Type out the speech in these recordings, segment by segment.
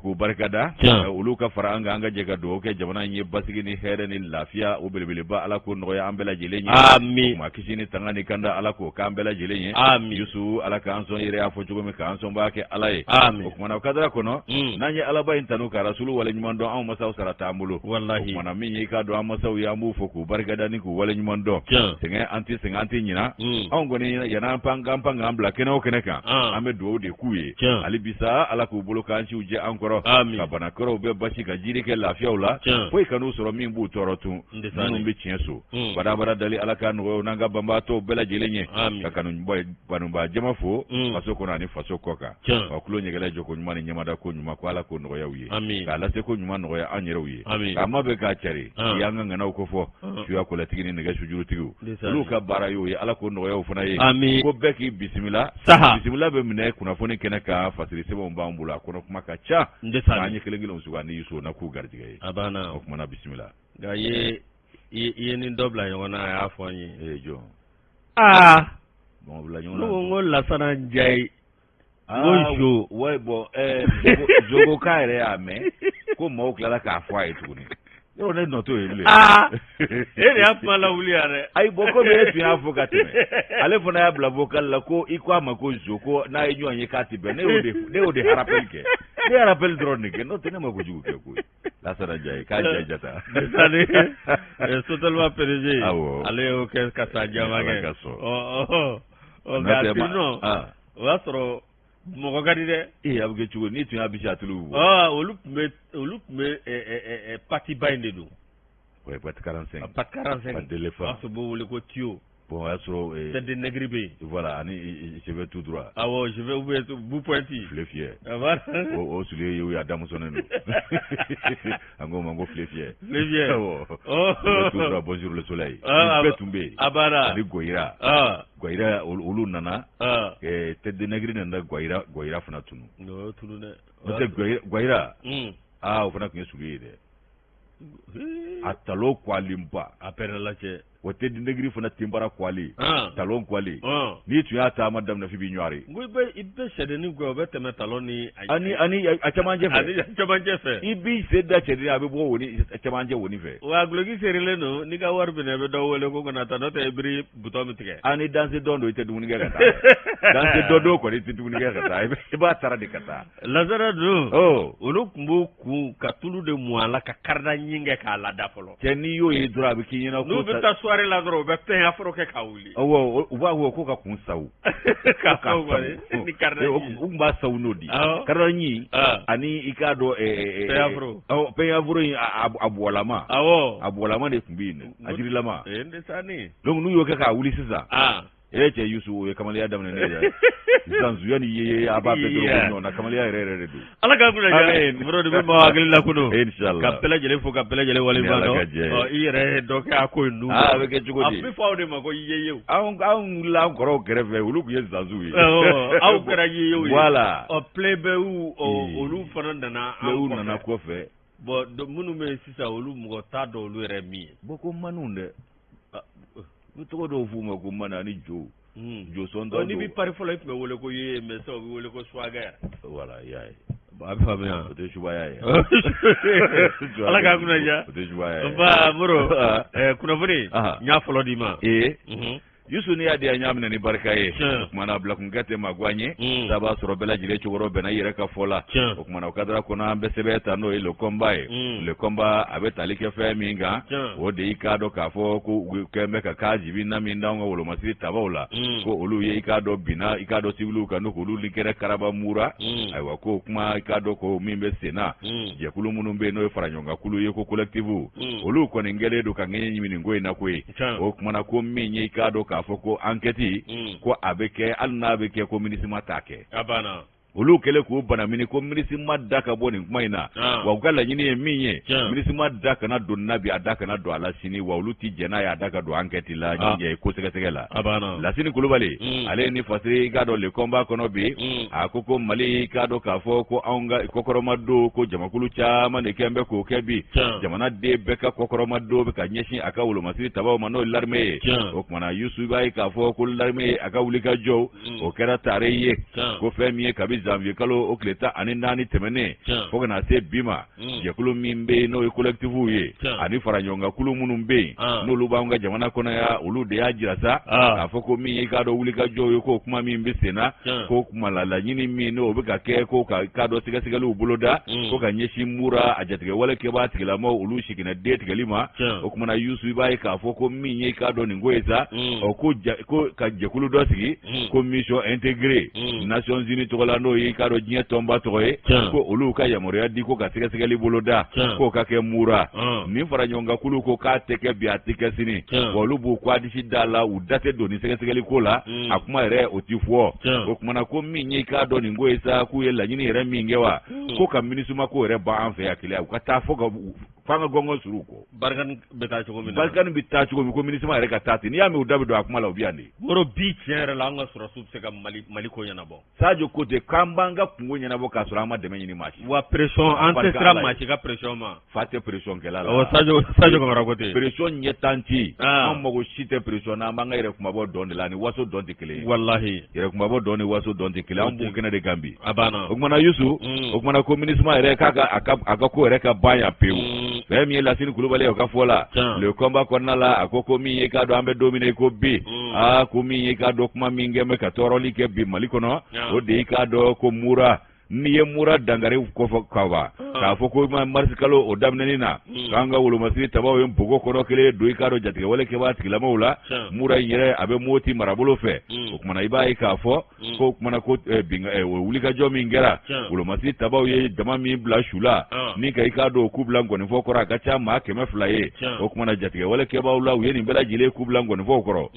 k'u barikada, olu ka fara an kan, an ka jɛ ka dugawu kɛ jamana in ye basigi ni hɛrɛ ni lafiya o belebeleba, Ala k'o nɔgɔya an bɛɛ lajɛlen ye. Amin. Ma kisi ni tanga ni kanda, Ala k'o k'an bɛɛ lajɛlen ye. Amin. Yusu, Ala k'an sɔn yɛrɛ y'a fɔ cogo min, k'an sɔn b'a kɛ Ala ye. Amin. O kumana o kadara kɔnɔ, n'an ye Alaba in tanu ka Rasulu waleɲuman dɔn, anw masaw sara t'an bolo. Walahi. O kumana min ye i k'a dɔn an masaw ye, an b'u fo k'u barikada ni k'u waleɲuman dɔn. Sɛgɛn an tɛ sɛgɛn, an tɛ ɲina. Anw kɔni yan'an pan k'an pan k'an bila kɛnɛ o kɛnɛ kan, an bɛ dugawu de k'u ye. Hali bisa Ala k'u bolo k'an siw jɛ an kɔrɔ. Amin. Ka banakɔrɔw bɛɛ basi ka jiri kɛ lafiyaw la. Foyi kan'u sɔrɔ min b'u tɔɔrɔ tun. Minnu bɛ tiɲɛ so. Badabada dali Ala k'a nɔgɔya u n'an ka banbaatɔw bɛɛ lajɛlen ye. Amin. Ka kanubaa jama fo. Faso kɔnɔ ani faso kɔ kan. Ka tulo ɲɛgɛlɛ jɔko ɲuman ni ɲɛmada ko ɲuman, ko Ala k'o nɔgɔya u ye. Amin. K'a lase ko ɲuman nɔgɔya an yɛrɛw ye. Amin. K'a mabɛn k'a cari. I y'an ka ŋanaw kofɔ. Suya kɔlɛtigi ni nɛgɛ sujurutigiw. Olu ka baara y'o ye, Ala k'o nɔgɔya u fana ye. Amin. Ko bɛɛ k'i bisimila. Saha. Bisimila bɛ minɛ kunnafoni kɛnɛ kan, fasiri sɛbɛnw b'an bolo, a kɔnɔ kuma ka ca. An ye kelen kelenw sugandi Yusu na k'u garijɛgɛ ye. A banna. O kumana bisimila. Nka i ye ni dɔ bila ɲɔgɔn na, a y'a fɔ n ye. Ee jɔn? Aa. Mɔgɔ bila ɲɔgɔn na. Ne ko n ko Lasana Njayi. N ko Jo. Ouais, bon, Zogo k'a yɛrɛ y'a mɛn ko maaw tilala k'a fɔ a ye tuguni. Yɔrɔ ne nɔ t'o ye bilen. Aa, e de y'a kuma lawuli yan dɛ. Ayi, bon, komi e tun y'a fɔ ka tɛmɛ, ale fana y'a bila vocal la ko i ko a ma ko zo, ko n'a ye ɲɔgɔn ye k'a ti bɛn. Ne y'o de rappel kɛ. Ne ye rappel dɔrɔn de kɛ, n'o tɛ ne ma kojugu kɛ koyi. Lasana Njayi k'a jɛ jata. Sani Sotelma PDG. Awɔ. Ale y'o kɛ ka san caman kɛ. Ala ka sɔn. Ɔ ɔ nka sinon, o y'a sɔrɔ mɔgɔ ka di dɛ. Ee, a bɛ kɛ cogo n'i tun y'a bisi a tulu bɛ bɔ. Olu tun bɛ patiba in de don. Ouais, pâte 45. Pâte 45. Pâte d'éléphant. O y'a sɔrɔ u b'o wele ko tuyau. Bon, o y'a sɔrɔ. Tête de nègre bɛ yen. Voilà, ani je vais tout droit. Awɔ, je vais ou bien bout pointu. File fiyɛ. Voilà. O soulier ye o y'a damusonnen don. An k'o ma ko file fiyɛ. File fiyɛ. Awɔ. Je vais tout droit, bonjour le soleil. Nin bɛɛ tun bɛ yen. A banna. Ani Goyira. Goyira, olu nana. Tête de nègre nana Goyira, Goyira fana tunu. O tunu dɛ. N'o tɛ Goyira. Aa, o fana tun ye soulier ye dɛ. A talon kwalenba. A pɛrɛnla cɛ. O tête de nègre fana tenbara kwalen. Talon kwalen. N'i tun y'a taama daminɛ f'i b'i ɲɔgɔri. N ko i bɛ sɛdennin gɛn, o bɛ tɛmɛ talon ni. Ani a cɛmancɛ fɛ. Ani a cɛmancɛ fɛ. I b'i sen da cɛden a bɛ bɔ woni cɛmancɛ woni fɛ. Wa guloki serilen don, n'i ka wari minɛ i bɛ dɔ wele ko kana taa, n'o tɛ i biri butɔn min tigɛ. Ani danse dɔn don, i tɛ dumuni kɛ ka taa. Danse dɔn don kɔni, i tɛ dumuni kɛ ka taa, i b'a tara de ka taa. Lazara don. Oh. Olu tun b'u kun ka tulu de mun a la ka karida ɲin kɛ k'a lada fɔlɔ. Cɛ, n'i y'o ye dɔrɔn a bɛ k'i ɲɛna ko. N'u bɛ taa soirée la dɔrɔn, u bɛ pain afro kɛ k'a wuli. Awɔ, u b'a fɔ ko ka kun sawu. Ka sawu kɔni ni karida ɲin. U tun b'a sawu n'o di. Karida ɲin ani i k'a dɔn. Pain afro. Awɔ, pain afro in a bɔlama. Awɔ. A bɔlama de tun bɛ yen, a jirilama. Ee n sani. Donc n'u y'o kɛ k'a wuli sisan. E cɛ Yusu, o ye kamalenya daminɛ ne ye sisan, zuya ni ye a b'a bɛɛ dɔrɔn ɲɔgɔn na, kamalenya yɛrɛ yɛrɛ de don. Ala k'an kunna diya. Mɔrɔ de bɛ maaw hakili lakunun. Inshallah. Ka bɛɛ lajɛlen fo, ka bɛɛ lajɛlen waleɲuman dɔn. Ɔ, i yɛrɛ ye dɔ kɛ a ko in dun. A bɛ kɛ cogo di? A bɛ fɔ aw de ma ko yeyew. Anw wulila an kɔrɔw kɛrɛfɛ, olu tun ye zanzuw ye. Aw kɛra yeyew ye. Voilà. Ɔ, playboyw, olu fana nana an kɔfɛ. Playboyw nana kɔfɛ. Bon, minnu bɛ yen sisan, olu mɔgɔ t'a dɔn olu yɛrɛ min ye. Bon, ko maniw dɛ. U bɛ tɔgɔ dɔw f'u ma ko mana ani jo. Jo sɔn dɔ. N'i bɛ pari fɔlɔ, i tun bɛ wele ko ye, mais sisan u bɛ wele ko swagger. Voilà, i y'a ye. A bɛ faamuya. O tɛ subaya ye. Ala k'an kunna diya. O tɛ subaya ye. Nba Moro, kunnafoni n y'a fɔlɔ d'i ma. Ee. Yusu, n'i y'a di, an y'a minɛ ni barika ye. O kumana bilakunkɛ tɛ maa goya ye. Ta b'a sɔrɔ bɛɛ lajɛlen cɛkɔrɔ bɛnna i yɛrɛ ka fɔ la. O kumana o kadara kɔnɔ, an bɛ sɛbɛn ta, n'o ye Le Combat ye. Le Combat a bɛ tali kɛ fɛn min kan, o de i k'a dɔn k'a fɔ ko u kɛn bɛ ka kajibi na min d'anw ka wolomasiri tabaw la, ko olu ye i k'a dɔn binna i k'a dɔn siwiliw kan, n'o k'olu ni kɛra karaba mura. Ayiwa, ko kuma i k'a dɔn ko min bɛ sen na, jɛkulu minnu bɛ yen, n'o ye faraɲɔgɔnkankulu ye, ko collectif, olu kɔni kɛlen don ka ŋɛɲɛ ɲimi nin ko in na koyi. O kumana ko min ye i k'a dɔn k'a fɔ ko enquête, ko a bɛ kɛ, hali n'a bɛ kɛ ko MINUSMA t'a kɛ. A banna. Olu kɛlen k'u banamini ko MINUSMA da ka bɔ nin kuma in na. Wa u ka laɲini ye min ye, MINUSMA da kana don na bi, a da kana don a la sini, wa olu ti jɛn n'a ye a da ka don enquête la, ɲɛ ko sɛgɛsɛgɛ la. A banna. Lasini Kulubali, ale ye ni fasiri i k'a dɔn Le Combat kɔnɔ bi, a ko ko Mali, i k'a dɔn k'a fɔ ko anw ka kɔkɔrɔma don, ko jamakulu caman de kɛn bɛ k'o kɛ bi. Jamanaden bɛɛ ka kɔkɔrɔma don bɛ ka ɲɛsin a ka wolomasiri tabaw ma, n'o ye l'armée ye. O kumana Yusu, i b'a ye k'a fɔ ko l'armée ye a ka wulikajɔw, o kɛra tare ye, ko fɛn min ye kabi janvier kalo o tile 14 tɛmɛnen fo ka na se bi ma, jɛkulu min bɛ yen n'o ye collectif ye ani fara ɲɔgɔnkankulu minnu bɛ yen n'olu b'an ka jamana kɔnɔ yan, olu de y'a jira sa k'a fɔ ko min ye i k'a dɔn wulikajɔw ye, k'o kuma min bɛ sen na, ko kuma la laɲini min n'o bɛ ka kɛ ko ka k'a dɔn sɛgɛsɛgɛliw boloda ko ka ɲɛsin Mura a jatigɛwale kɛbaa tigilamɔgɔw olu siginɛ den tigɛli ma. O kuma na Yusu, i b'a ye k'a fɔ ko min ye i k'a dɔn nin ko ye sa, ɔ ko ka jɛkulu dɔ sigi ko mission intégrée Nations Unies tɔgɔ la, n'o ye i k'a dɔn diɲɛ tɔnba tɔgɔ ye, ko olu ka yamaruya di ko ka sɛgɛsɛgɛli boloda k'o ka kɛ Mura. Nin fara ɲɔgɔnkankulu ko k'a tɛ kɛ bi, a tɛ kɛ sini, wa olu b'u ko disi da la, u da tɛ don ni sɛgɛsɛgɛli ko la, a kuma yɛrɛ o ti fɔ. O kuma na ko min ye i k'a dɔn nin ko ye sa, k'u ye laɲini yɛrɛ min kɛ wa, ko ka MINUSMA ko yɛrɛ ban an fɛ yan kelen, u ka taa fo ka f'an ka gɔngɔn suru kɔ. Barkhane bɛ taa cogo min na. Barkhane bɛ taa cogo min, ko MINUSMA yɛrɛ ka taa ten. N'i y'a mɛn u da bɛ don a kuma la, u bɛ yan de. Moro, bi tiɲɛ yɛrɛ la, an ka sɔrɔdasiw bɛ se ka Mali ko ɲɛnabɔ. Sadio ko ten k'an b'an ka kunko ɲɛnabɔ k'a sɔrɔ an ma dɛmɛ ɲini maa si. Wa pression, an tɛ siran maa si ka pression ma. Fa tɛ pression kɛla la. Awɔ, Sadio Kamara ko ten. Pression ɲɛ t'an ci. An mago si tɛ pression na, an b'an ka yɛrɛ kunmabɔ dɔn de la, ani waso dɔn tɛ kelen ye. Walahi. Yɛrɛ kunmabɔ dɔn ni waso dɔn tɛ kelen, an b'o kɛnɛ de kan bi. A banna. O kumana Yusu, o kumana ko MINUSMA yɛrɛ k'a ka a ka ko yɛrɛ ka ban yan pewu. Fɛn min ye Lasini Kulubali ye, o ka fɔ la, le combat kɔnɔna la, a ko min ye k'a dɔn an bɛ don min na i ko bi, aa ko min ye k'a dɔn kuma min kɛ bɛ ka tɔɔrɔli kɛ bi Mali kɔnɔ, o de ye k'a dɔn ko Mura, n'i ye Mura dankari kɔfɔ ka ban, k'a fɔ ko marisi kalo o daminɛni na, k'an ka wolomasiri tabaw ye npogo kɔnɔ kelen don i k'a dɔn jatigɛwale kɛbaa tigilamaw la. Mura in yɛrɛ a bɛ Moti marabolo fɛ. O kumana i b'a ye k'a fɔ ko kumana ko o wulikajɔ min kɛra, wolomasiri tabaw ye jama min bila su la ni ka i k'a dɔn k'u bila nkɔnifɔ kɔrɔ, a ka ca maa 200 ye. O kumana jatigɛwale kɛbaaw la, u ye nin bɛɛ lajɛlen k'u bila nkɔnifɔw kɔrɔ.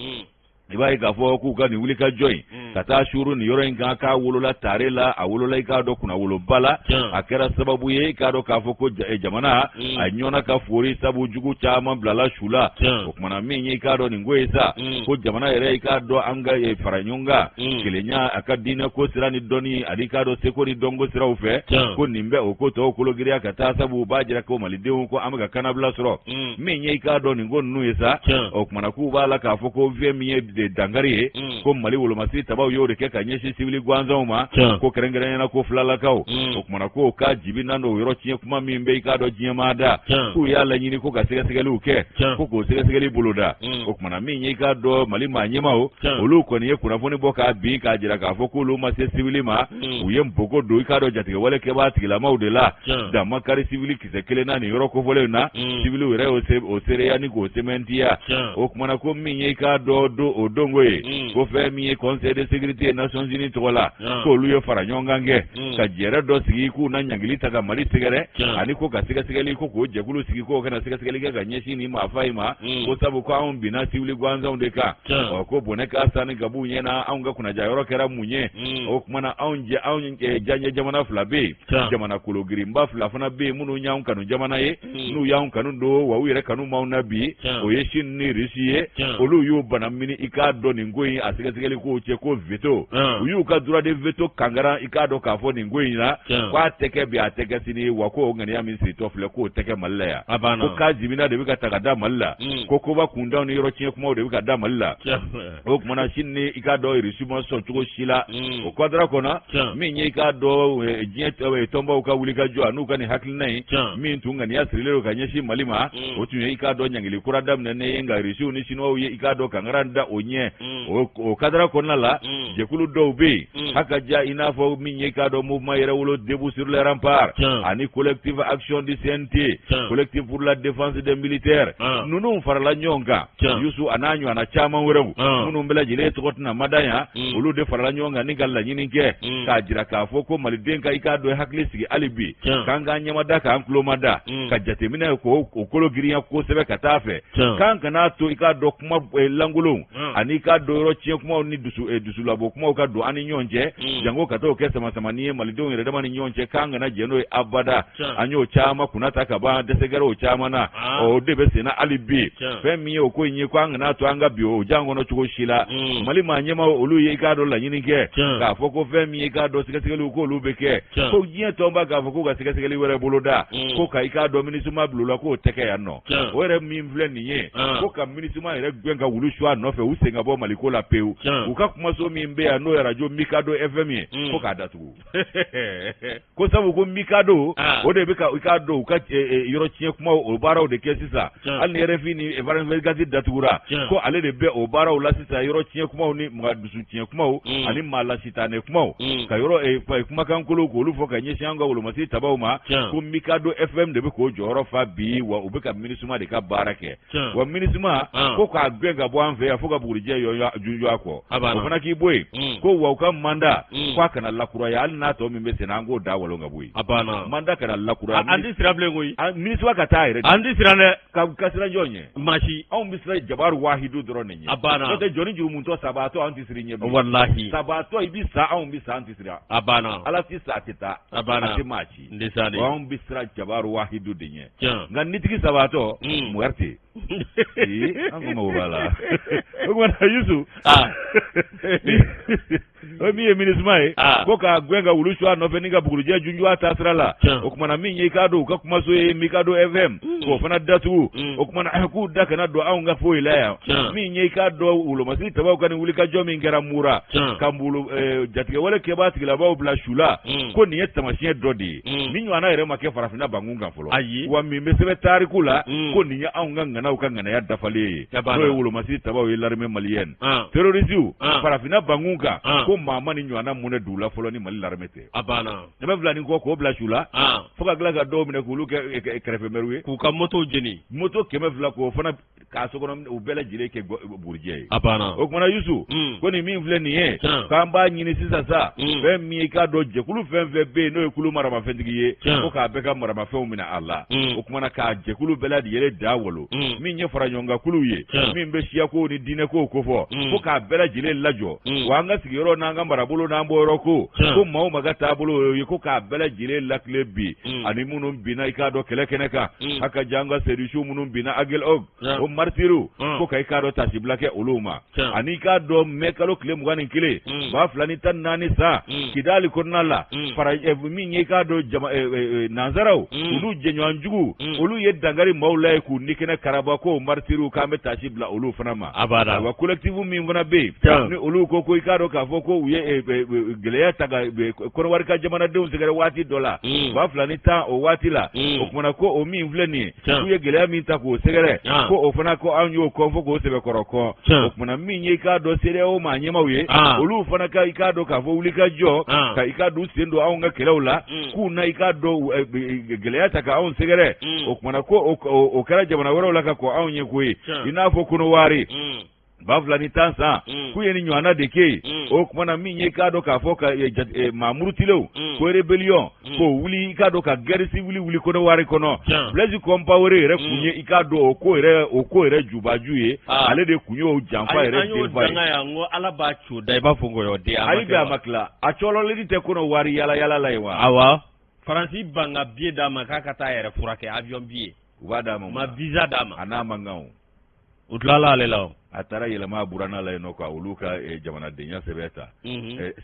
I b'a ye k'a fɔ k'u ka nin wulikajɔ in ka taa suuru nin yɔrɔ in kan, k'a wolola tare la, a wolola i k'a dɔn kunnawoloba la, a kɛra sababu ye i k'a dɔn k'a fɔ ko jamana a ɲɔna ka fori, sabu jugu caman bilala su la. O kumana min ye i k'a dɔn nin ko ye sa, ko jamana yɛrɛ i k'a dɔn an ka fara ɲɔgɔn kan, kelenya a ka diinɛ ko sira ni dɔnni ani i k'a dɔn seko ni dɔnko siraw fɛ, ko nin bɛ o ko tɔw kologiriya ka taa, sabu u b'a jira ko malidenw ko an bɛ ka kannabila sɔrɔ. Min ye i k'a dɔn nin ko ninnu ye sa, o kumana k'u b'a la k'a fɔ ko fɛn min ye dankari ye, ko Mali wolomasiri tabaw y'o de kɛ ka ɲɛsin sibili gansanw ma, ko kɛrɛnkɛrɛnnenya la ko filalakaw. O kumana ko k'a jibi nan don o yɔrɔ tiɲɛ kuma min bɛ i k'a dɔn diɲɛmaa da, k'u y'a laɲini ko ka sɛgɛsɛgɛliw kɛ, ko k'o sɛgɛsɛgɛli boloda. O kumana min ye i k'a dɔn Mali maa ɲɛmaaw, olu kɔni ye kunnafoni bɔ k'a bin k'a jira k'a fɔ k'olu ma se sibili ma, u ye npogo don i k'a dɔn jatigɛwale kɛbaa tigilamaw de la, dan ma kari sibili kisɛ kelen na nin yɔrɔ kofɔlen na. Sibiliw yɛrɛ o seereya ni k'o sɛmɛntiya. O kumana ko min ye i k'a dɔn don o donko ye, ko fɛn min ye Conseil de sécurité Nations Unies tɔgɔ la, k'olu ye fara ɲɔgɔn kan kɛ ka jɛrɛ dɔ sigi k'u na ɲangili ta ka Mali sɛgɛrɛ, ani ko ka sɛgɛsɛgɛli ko k'o jɛkulu sigi k'o kana sɛgɛsɛgɛli kɛ ka ɲɛsin nin maafa in ma, ko sabu ko anw binna sibili gansanw de kan. Ɔ ko bɔnɛ ka sani ka b'u ɲɛ na, anw ka kunnaja yɔrɔ kɛra mun ye? O kumana anw jɛ anw diyaɲɛ jamana fila bɛ yen, jamana kologirinba fila fana bɛ yen minnu y'anw kanu jamana ye, n'u y'anw kanu don wa u yɛrɛ kanu m'anw na bi, o ye Chine ni Russie ye. Olu y'u bana mini i k'a dɔn nin ko in a sɛgɛsɛgɛli kow cɛ ko veto, u y'u ka droit de veto kangaran i k'a dɔn k'a fɔ nin ko in na k'a tɛ kɛ bi, a tɛ kɛ sini, wa ko o ŋaniya min siritɔ filɛ k'o tɛ kɛ Mali la yan, ko k'a jimina de bɛ ka ta ka da Mali la, ko koba kuntanw ni yɔrɔ tiɲɛ kumaw de bɛ ka da Mali la. O kumana Chine ni i k'a dɔn Russie ma sɔn cogo si la. O kadara kɔnɔ, min ye i k'a dɔn diɲɛ tɔnbaw ka wulikajɔ n'u ka nin hakilina in min tun ŋaniya sirilen don ka ɲɛsin Mali ma, o tun ye i k'a dɔn ɲangili kura daminɛnen ye, nka Russiw ni Chinois ye i k'a dɔn kangaran da o ɲɛ. O kadara kɔnɔna la, jɛkulu dɔw bɛ yen haka ja, i n'a fɔ min ye i k'a dɔn mouvement Yɛrɛwolo debout sur les remparts ani collectif action du CNT, collectif pour la défense des militaires, ninnu farala ɲɔgɔn kan. Yusu, a n'a ɲɔgɔnna caman wɛrɛw minnu bɛɛ lajɛlen tɔgɔ tɛna mada yan, olu de farala ɲɔgɔn kan ni ka laɲini kɛ k'a jira k'a fɔ ko maliden ka i k'a dɔn hakili sigi hali bi, k'an k'an ɲɛmada k'an tulomada ka jateminɛ k'o kolo girinya kosɛbɛ ka taa fɛ, k'an kana to i k'a dɔn kuma lankolonw ani i k'a dɔn yɔrɔ tiɲɛ kumaw ni dusulabɔ kumaw ka don an ni ɲɔgɔn cɛ, janko ka t'o kɛ samasamani ye malidenw yɛrɛ dama ni ɲɔgɔn cɛ, k'an kana jɛn n'o ye abada. An y'o caman kunna ta ka ban, dɛsɛ kɛra o caman na, o de bɛ senna hali bi. Fɛn min ye o ko in ye, ko an kana to an ka bi o jan kɔnɔ cogo si la. Mali maa ɲɛmaaw, olu ye i k'a dɔn laɲini kɛ k'a fɔ ko fɛn min ye i k'a dɔn sɛgɛsɛgɛliw k'olu bɛ kɛ, ko diɲɛ tɔnba k'a fɔ k'u ka sɛgɛsɛgɛli wɛrɛ boloda ko ka i k'a dɔn MINUSMA bila o la, k'o tɛ kɛ yan nɔ. O yɛrɛ min filɛ nin ye, ko ka MINUSMA yɛrɛ gɛn ka wulu su a nɔfɛ, u sen ka bɔ Maliko la pewu. U ka kumaso arajo min bɛ yan n'o ye arajo Mikado FM ye, ko k'a datugu, ko sabu ko Mikado o de bɛ ka i k'a dɔn u ka yɔrɔ tiɲɛ kumaw, o baaraw de kɛ sisan. Hali ni RFI ni France 24 datugura, ko ale de bɛ o baaraw la sisan, yɔrɔ tiɲɛ kumaw ni maa dusu tiɲɛ kumaw ani maa lasitanɛ kumaw, ka yɔrɔ kumakankolon k'olu fɔ ka ɲɛsin an ka wolomasiri tabaw ma, ko Mikado FM de bɛ k'o jɔyɔrɔ fa bi, wa u bɛ ka MINUSMA de ka baara kɛ. Wa MINUSMA, ko k'a gɛn ka bɔ an fɛ yan fo ka bugurijɛ junjun a kɔ, o fana k'i bɔ yen, ko wa u ka mandat ko a kana lakuraya, hali n'a tɔ min bɛ sen na, an k'o da walon ka bɔ yen. A banna. Mandat kana lakuraya. An tɛ siran bilen koyi. MINUSMA ka taa yɛrɛ. An tɛ siran dɛ. Ka siran jɔn ɲɛ? Maa si. Anw bɛ siran Jabaru Wahidu dɔrɔn de ɲɛ. A banna. N'o tɛ jɔnni jurumutɔ sabaatɔ, an tɛ siran ɲɛ bilen. Walahi. Sabaatɔ, i bɛ sa, anw bɛ sa, an tɛ siran. A banna. Ala tɛ sa, a tɛ taa. A banna. A tɛ maa ci. N tɛ sa de. Anw bɛ siran Jabaru Wahidu de ɲɛ. Nka nitigi sabaatɔ, muerte. Ee, an ko mago b'a la. O tuma na Yusu. O min ye MINUSMA ye, ko k'a gɛn ka wulu su a nɔfɛ ni ka bugurijɛ junjun a taasira la. O tuma na min ye i k'a dɔn u ka kumaso ye Mikado FM, k'o fana datugu. O tuma na k'u da kana don anw ka foyi la yan. Min ye i k'a dɔn wolomasiri tabaw ka nin wulikajɔ min kɛra Mura, ka wolo jatigɛwale kɛbaa tigilabaw bila su la, ko nin ye taamasiyɛn dɔ de ye min ɲɔgɔnna yɛrɛ ma kɛ farafinna bankun kan fɔlɔ. Ayi. Wa min bɛ sɛbɛn tariku la, ko nin ye anw ka ŋanaw ka ŋanaya dafalen ye, n'o ye wolomasiri tabaw ye, l'armée malienne. Terrorisiw farafinna bankun kan, ko maa ma nin ɲɔgɔnna mɔnɛ d'u la fɔlɔ ni Mali l'armée tɛ. A banna. 200 ni kɔ k'o bila su la, fo ka tila ka dɔw minɛ k'olu kɛ kɛrɛfɛmɛriw ye. K'u ka motow jeni. Moto 200 k'o fana k'a sokɔnɔ u bɛɛ lajɛlen kɛ bugurijɛ ye. A banna. O kumana Yusu, ko nin min filɛ nin ye, k'an b'a ɲini sisan sa, fɛn min i k'a dɔn jɛkulu fɛn fɛn bɛ yen n'o ye kulu maramafɛntigi ye, ko k'a bɛɛ ka maramafɛnw minɛ a la. O kumana k'a jɛkulu bɛɛ lajɛlen da walo, min ye faraɲɔgɔnkankuluw ye, min bɛ siyakow ni diinɛkow kofɔ, ko k'a bɛɛ lajɛlen lajɔ. Wa an ka sigiyɔrɔ n'an ka marabolo n'an bɔyɔrɔ ko, ko maa o maa ka taabolo ye, ko k'a bɛɛ lajɛlen latilen bi, ani minnu binna i k'a dɔn kɛlɛ kɛnɛ kan, a ka jan ka serisiw minnu binna Aguelhok, o maritiriw, ko ka i k'a dɔn tasibila kɛ olu ma, ani i k'a dɔn mɛ kalo tile 21 2014 san, Kidali kɔnɔna la, fara min ye i k'a dɔn jama nansaraw olu jɛɲɔgɔn jugu, olu ye dankari maaw la ye k'u ni kɛnɛ karaba, ko maritiriw k'an bɛ tasi bila olu fana ma. Wa collectif min fana bɛ yen ni olu ko i k'a dɔn k'a fɔ ko u ye gɛlɛya ta ka Kɔnɔwari ka jamanadenw sɛgɛrɛ waati dɔ la 2010, o waati la, o kumana ko o min filɛ nin ye, k'u ye gɛlɛya min ta k'o sɛgɛrɛ, ko o fana ko anw y'o kɔn fo k'o sɛbɛkɔrɔ kɔn. O kumana min ye i k'a dɔn CEDEAO maa ɲɛmaw ye, olu fana ka i k'a dɔn k'a fɔ wuli ka jɔ ka i k'a dɔn sen don anw ka kɛlɛw la, k'u na i k'a dɔn gɛlɛya ta ka anw sɛgɛrɛ. O kumana ko o kɛra jamana wɛrɛw la ka kɔn anw ye koyi, i n'a fɔ Kɔnɔwari 2010 san, k'u ye nin ɲɔgɔnna de kɛ yen. O kumana min ye k'a dɔn k'a fɔ ka maa murutilenw ko rébellion k'o wuli, i k'a dɔn ka guerre civile wuli Kɔnɔwari kɔnɔ. Blaise Compaoré yɛrɛ kun ye i k'a dɔn o ko yɛrɛ jubaju ye, ale de kun y'o janfa yɛrɛ denfa ye. An ko Ala b'a co da i b'a fɔ nkɔyɔden. Hali bi a ma tila a cɔlɔlili tɛ Kɔnɔwari yala yala la ye wa? Awɔ, Faransi ban ka billet d'a ma k'a ka taa yɛrɛ furakɛ, avion billet. U b'a d'a ma. Ma visa d'a ma. A n'a man kan o. U tilala ale la o. A taara yɛlɛma a buranna la yen nɔ ka olu ka jamanadenya sɛbɛn ta.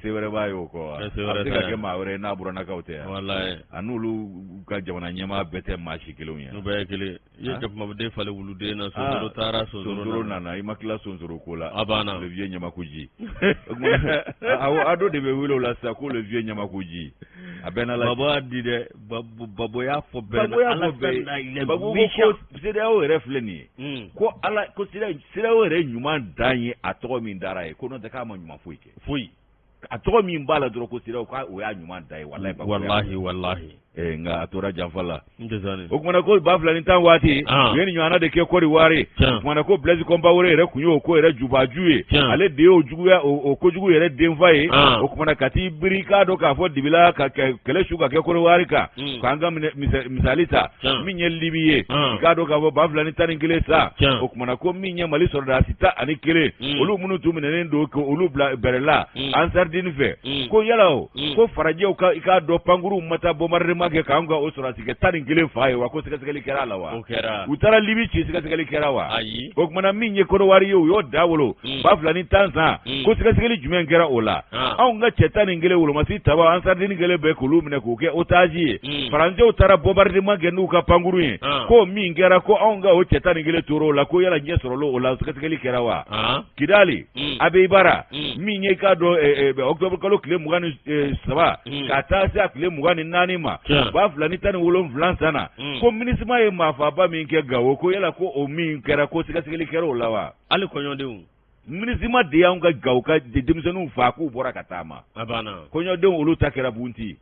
Se wɛrɛ b'a ye o kɔ wa? A bɛ se ka kɛ maa wɛrɛ ye n'a burannakaw tɛ yan. Walayi. A n'olu ka jamana ɲɛmaa bɛɛ tɛ maa si kelenw ye. U bɛɛ ye kelen. I ye jakumaden falen wuluden na, sonsoro taara, sonsoro nana, i ma tila sonsoro ko la. A banna. Le vieux Ɲamakuji. Awɔ, a dɔ de bɛ wele o la sisan ko le vieux Ɲamakuji. A bɛɛ n'a la. Babo y'a di dɛ. Babo y'a fɔ bɛɛ. Babo y'a fɔ bɛɛ. Babo ko CEDEAO yɛrɛ filɛ nin ye. Ko Ala ko CEDEAO yɛrɛ ɲuman dan ye a tɔgɔ min dara ye, ko n'o tɛ k'a ma ɲuman foyi kɛ. Foyi. A tɔgɔ min b'a la dɔrɔn ko CEDEAO, k'a o y'a ɲuman dan ye, walayi. Walahi walahi. Nka a tora janfa la. O kumana ko 2010 waati, u ye nin ɲɔgɔnna de kɛ Kɔdiwari. O kumana ko Blaise Compaoré yɛrɛ kun y'o ko yɛrɛ jubaju ye, ale de y'o juguya o kojugu yɛrɛ denfa ye. O kumana ka t'i biri k'a dɔn k'a fɔ dibila ka kɛlɛ su ka kɛ Kɔdiwari kan. K'an ka misali ta min ye Libi ye, i k'a dɔn k'a fɔ 2011 san, o kumana ko min ye Mali sɔrɔdasi 11, olu minnu tun minɛnen don k'olu bila bɛrɛ la Ansardine fɛ, ko yala o ko farajɛw ka i k'a dɔn pankuruw ma taa bombardement bombardement kɛ k'an ka o sɔrɔdasikɛ 11 fa ye wa, ko sɛgɛsɛgɛli kɛra a la wa? O kɛra. U taara Libi ci, sɛgɛsɛgɛli kɛra wa? Ayi. O kumana min ye Kɔnɔwari ye, u y'o da wolo 2010 san, ko sɛgɛsɛgɛli jumɛn kɛra o la? Anw ka cɛ 11 wolomasi taba ansardini kelen bɛɛ k'olu minɛ k'u kɛ otage ye. Faransɛw taara bombardement kɛ n'u ka pankurun ye, ko min kɛra ko anw ka o cɛ 11 tor'o la, ko yala ɲɛ sɔrɔla o la, sɛgɛsɛgɛli kɛra wa? Kidali, Abeyibara, min ye k'a dɔn octobre kalo tile 23 ka taa se a tile 24 ma 2017 san na, ko MINUSMA ye maafaaba min kɛ Gawo, ko yala ko o min kɛra, ko sɛgɛsɛgɛli kɛra o la wa? Hali kɔɲɔdenw. MINUSMA de y'anw ka Gawo ka denmisɛnninw faa k'u bɔra ka taa ma. A banna. Kɔɲɔdenw olu ta kɛra bunti.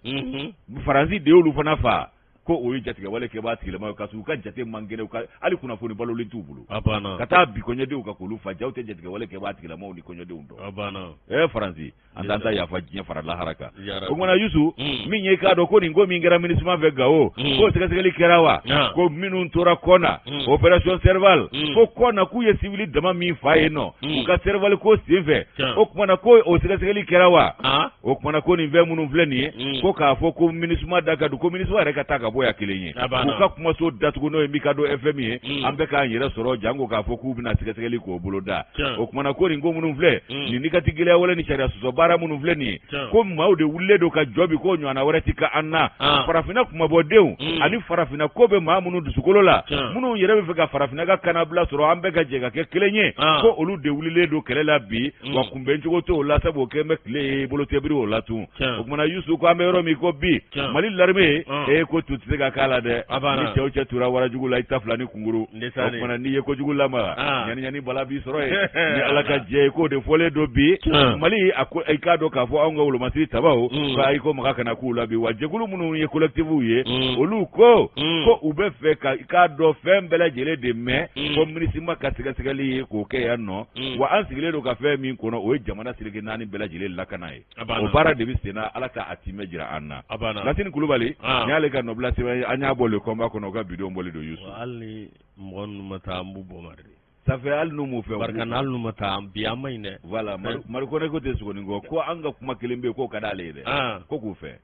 Faransi de y'olu fana faa, ko o ye jatigɛwale kɛbaa tigilama ye, ka sɔrɔ u ka jate man kɛnɛ, u ka hali kunnafoni balolen t'u bolo. A banna. Ka taa bi kɔɲɔdenw kan k'olu fa, jaw tɛ jatigɛwale kɛbaa tigilamaw ni kɔɲɔdenw dɔn. A banna. Faransi, an t'an ta yafa diɲɛ fara lahara kan. O kumana Yusu, min ye k'a dɔn ko nin ko min kɛra MINUSMA fɛ Gawo, ko sɛgɛsɛgɛli kɛra wa? Ko minnu tora kɔ na, opération Serval, ko kɔ na k'u ye civil dama min fa yen nɔ, u ka Serval ko senfɛ, o kumana ko o sɛgɛsɛgɛli kɛra wa? O kumana ko nin fɛn minnu filɛ nin ye, ko k'a fɔ ko MINUSMA da ka don, ko MINUSMA yɛrɛ ka taa ka bɔ yan kelen ye, u ka kumaso datugu, n'o ye Mikado FM ye, an bɛ k'an yɛrɛ sɔrɔ janko k'a fɔ k'u bɛna sɛgɛsɛgɛli k'o bolo da. O kumana ko nin ko minnu filɛ nin, ni ka ti gɛlɛya wale ni sariya sɔsɔ baara minnu filɛ nin ye, ko maaw de wulilen don ka jɔ bi, k'o ɲɔgɔnna wɛrɛ ti ka an na. Farafinna kumabɔdenw ani farafinna ko bɛ maa minnu dusukolo la, minnu yɛrɛ bɛ fɛ ka farafinna ka kanabila sɔrɔ, an bɛɛ ka jɛ ka kɛ kelen ye, ko olu de wulilen don kɛlɛ la bi, wa kunbɛncogo t'o la, sabu o kɛlen bɛ tile ye bolo tɛ biri o la tun. O kumana Yusu, ko an bɛ yɔrɔ min ko bi, Mali l'armée e ko tu tɛ se ka k'a la dɛ. Ni cɛw cɛ tura warajugu la, i ta fila ni kunkuru. O kumana n'i ye kojugu lamaga, ɲani ɲani bala b'i sɔrɔ yen. Ni Ala ka jɛ ye, k'o de fɔlen don bi Mali. A ko i k'a dɔn k'a fɔ anw ka wolomasiri tabaw ko ayi, ko maga kana k'u la bi. Wa jɛkulu minnu ye collectif ye, olu ko ko u bɛ fɛ ka i k'a dɔn fɛn bɛɛ lajɛlen de mɛn, ko MINUSMA ka sɛgɛsɛgɛli ye k'o kɛ yan nɔ. Wa an sigilen don ka fɛn min kɔnɔ, o ye jamana seleke naani bɛɛ lajɛlen lakana ye. O baara de bɛ sen na, Ala ka a timɛ jira an na. Lasini Kulubali, nin y'ale ka nɔbila sɛbɛn ye, an y'a bɔ Le Combat kɔnɔ, u ka bidon bɔlen don Yusu. Hali ni mɔgɔ ninnu ma taa, an b'u bɔ ma de. Ça fait hali n'u m'o fɛ. Barika hali n'u ma taa bi, an ma ɲi dɛ. Voilà, Marikɔnɛ ko tɛ sogonin kɔ, ko an ka kuma kelen bɛ yen k'o ka d'ale ye dɛ, ko k'u fɛ.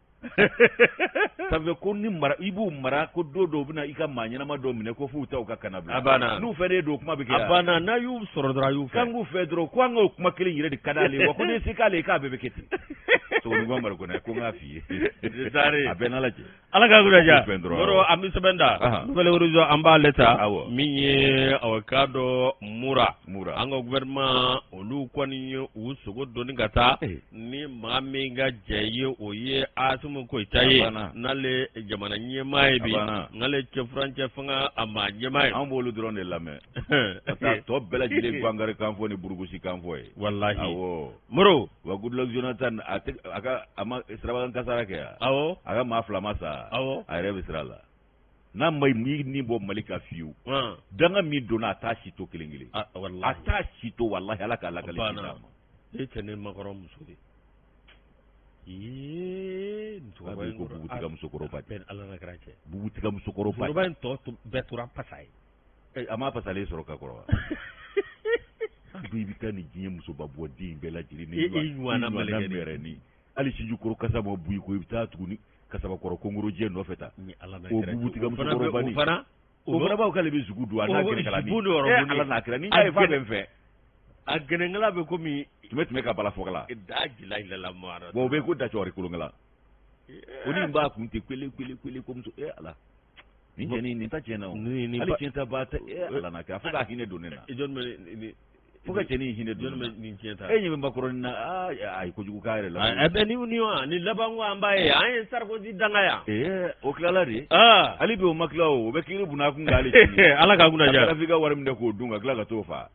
Ça fait ko ni mara i b'u mara, ko don dɔw bɛna i ka maa ɲɛnama dɔ minɛ, ko f'u ta u ka kana bila. A banna. N'u fɛ ne don, kuma bɛ kɛ. A banna, n'a y'u sɔrɔ dɔrɔn, a y'u fɛ. K'an k'u fɛ dɔrɔn, ko an k'o kuma kelen yɛrɛ de ka d'ale ye, wa ko ne se k'ale ye k'a bɛɛ bɛ kɛ ten. Sogonin kɔ Marikɔnɛ ko n k'a f'i ye. A bɛɛ n'Ala cɛ. Ala ka kunna diya. Yɔrɔ an bɛ sɛbɛn da Nouvel Horizon, an b'ale ta min ye aw k'a dɔn Mura, an ka gouvernement olu kɔni ye u sogo doni ka taa ni maa min ka jɛ ye, o ye Asimi Goyita ye, n'ale jamana ɲɛmaa ye bi, n'ale cɛ furancɛ fanga a maa ɲɛmaa ye. An b'olu dɔrɔn de lamɛn ka taa tɔ bɛɛ lajɛlen gangari kan fɔ ni burukusi kan fɔ ye. Walahi. Awɔ. Moro. Wa Goodluck Jonathan, a tɛ a ka a ma sirabakan kasara kɛ yan. Awɔ. A ka maa 2 ma sa. Awɔ. A yɛrɛ bɛ sira la. N'a ma ni bɔ Mali ka fiyewu. Danga min donna, a t'a si to kelen kelen. A t'a si to, walahi, Ala k'a lakali si d'a ma. E tɛ ne makɔrɔ muso de. Ee, musokɔrɔba in ko bubu t'i ka musokɔrɔba. Bɛɛ Ala n'a kira cɛ. Bubu t'i ka musokɔrɔba. Musokɔrɔba in tɔ bɛɛ tora pasa ye. A ma pasalen sɔrɔ ka kɔrɔ wa? An dun i bɛ taa nin diɲɛ musoba bɔ den in bɛɛ lajɛlen ni i ɲɔgɔnna mɛrɛni. Hali sijukɔrɔ kasa ma bu i kɔ, i bɛ taa tuguni kasabakɔrɔ kongorojɛ nɔfɛ ta. O bubu t'i ka musokɔrɔba ni. O fana b'a fɔ k'ale bɛ zugu dun a n'a gɛnɛkala ni. Ala n'a kira ni y'a ye f'a bɛ n fɛ. A gɛnɛkala bɛ komi. Tun bɛ ka bala fɔkala. Da jila jila mara. Bon, o bɛ ko da cɔri kolonkala. O ni b'a kun tɛ kwele kwele kwele ko muso ala. Nin cɛnin nin ta tiɲɛ na o. Hali tiɲɛ ta ba tɛ ala n'a kira fo ka hinɛ don ne na. Jɔn bɛ fo ka cɛnin hinɛ don ne na. Jɔn bɛ nin tiɲɛ ta. E ɲɛ bɛ makɔrɔni na, aa a ye kojugu k'a yɛrɛ la. A bɛ ni laban ko an b'a ye an ye Sarkozy danga yan. Ee, o tilala de. Hali bi o ma tila o, o bɛ kiiri bunna kun k'ale sini. Ala k'a kunna diya. Ka Kadafi ka wari minɛ k'o dun ka tila ka t'o fa.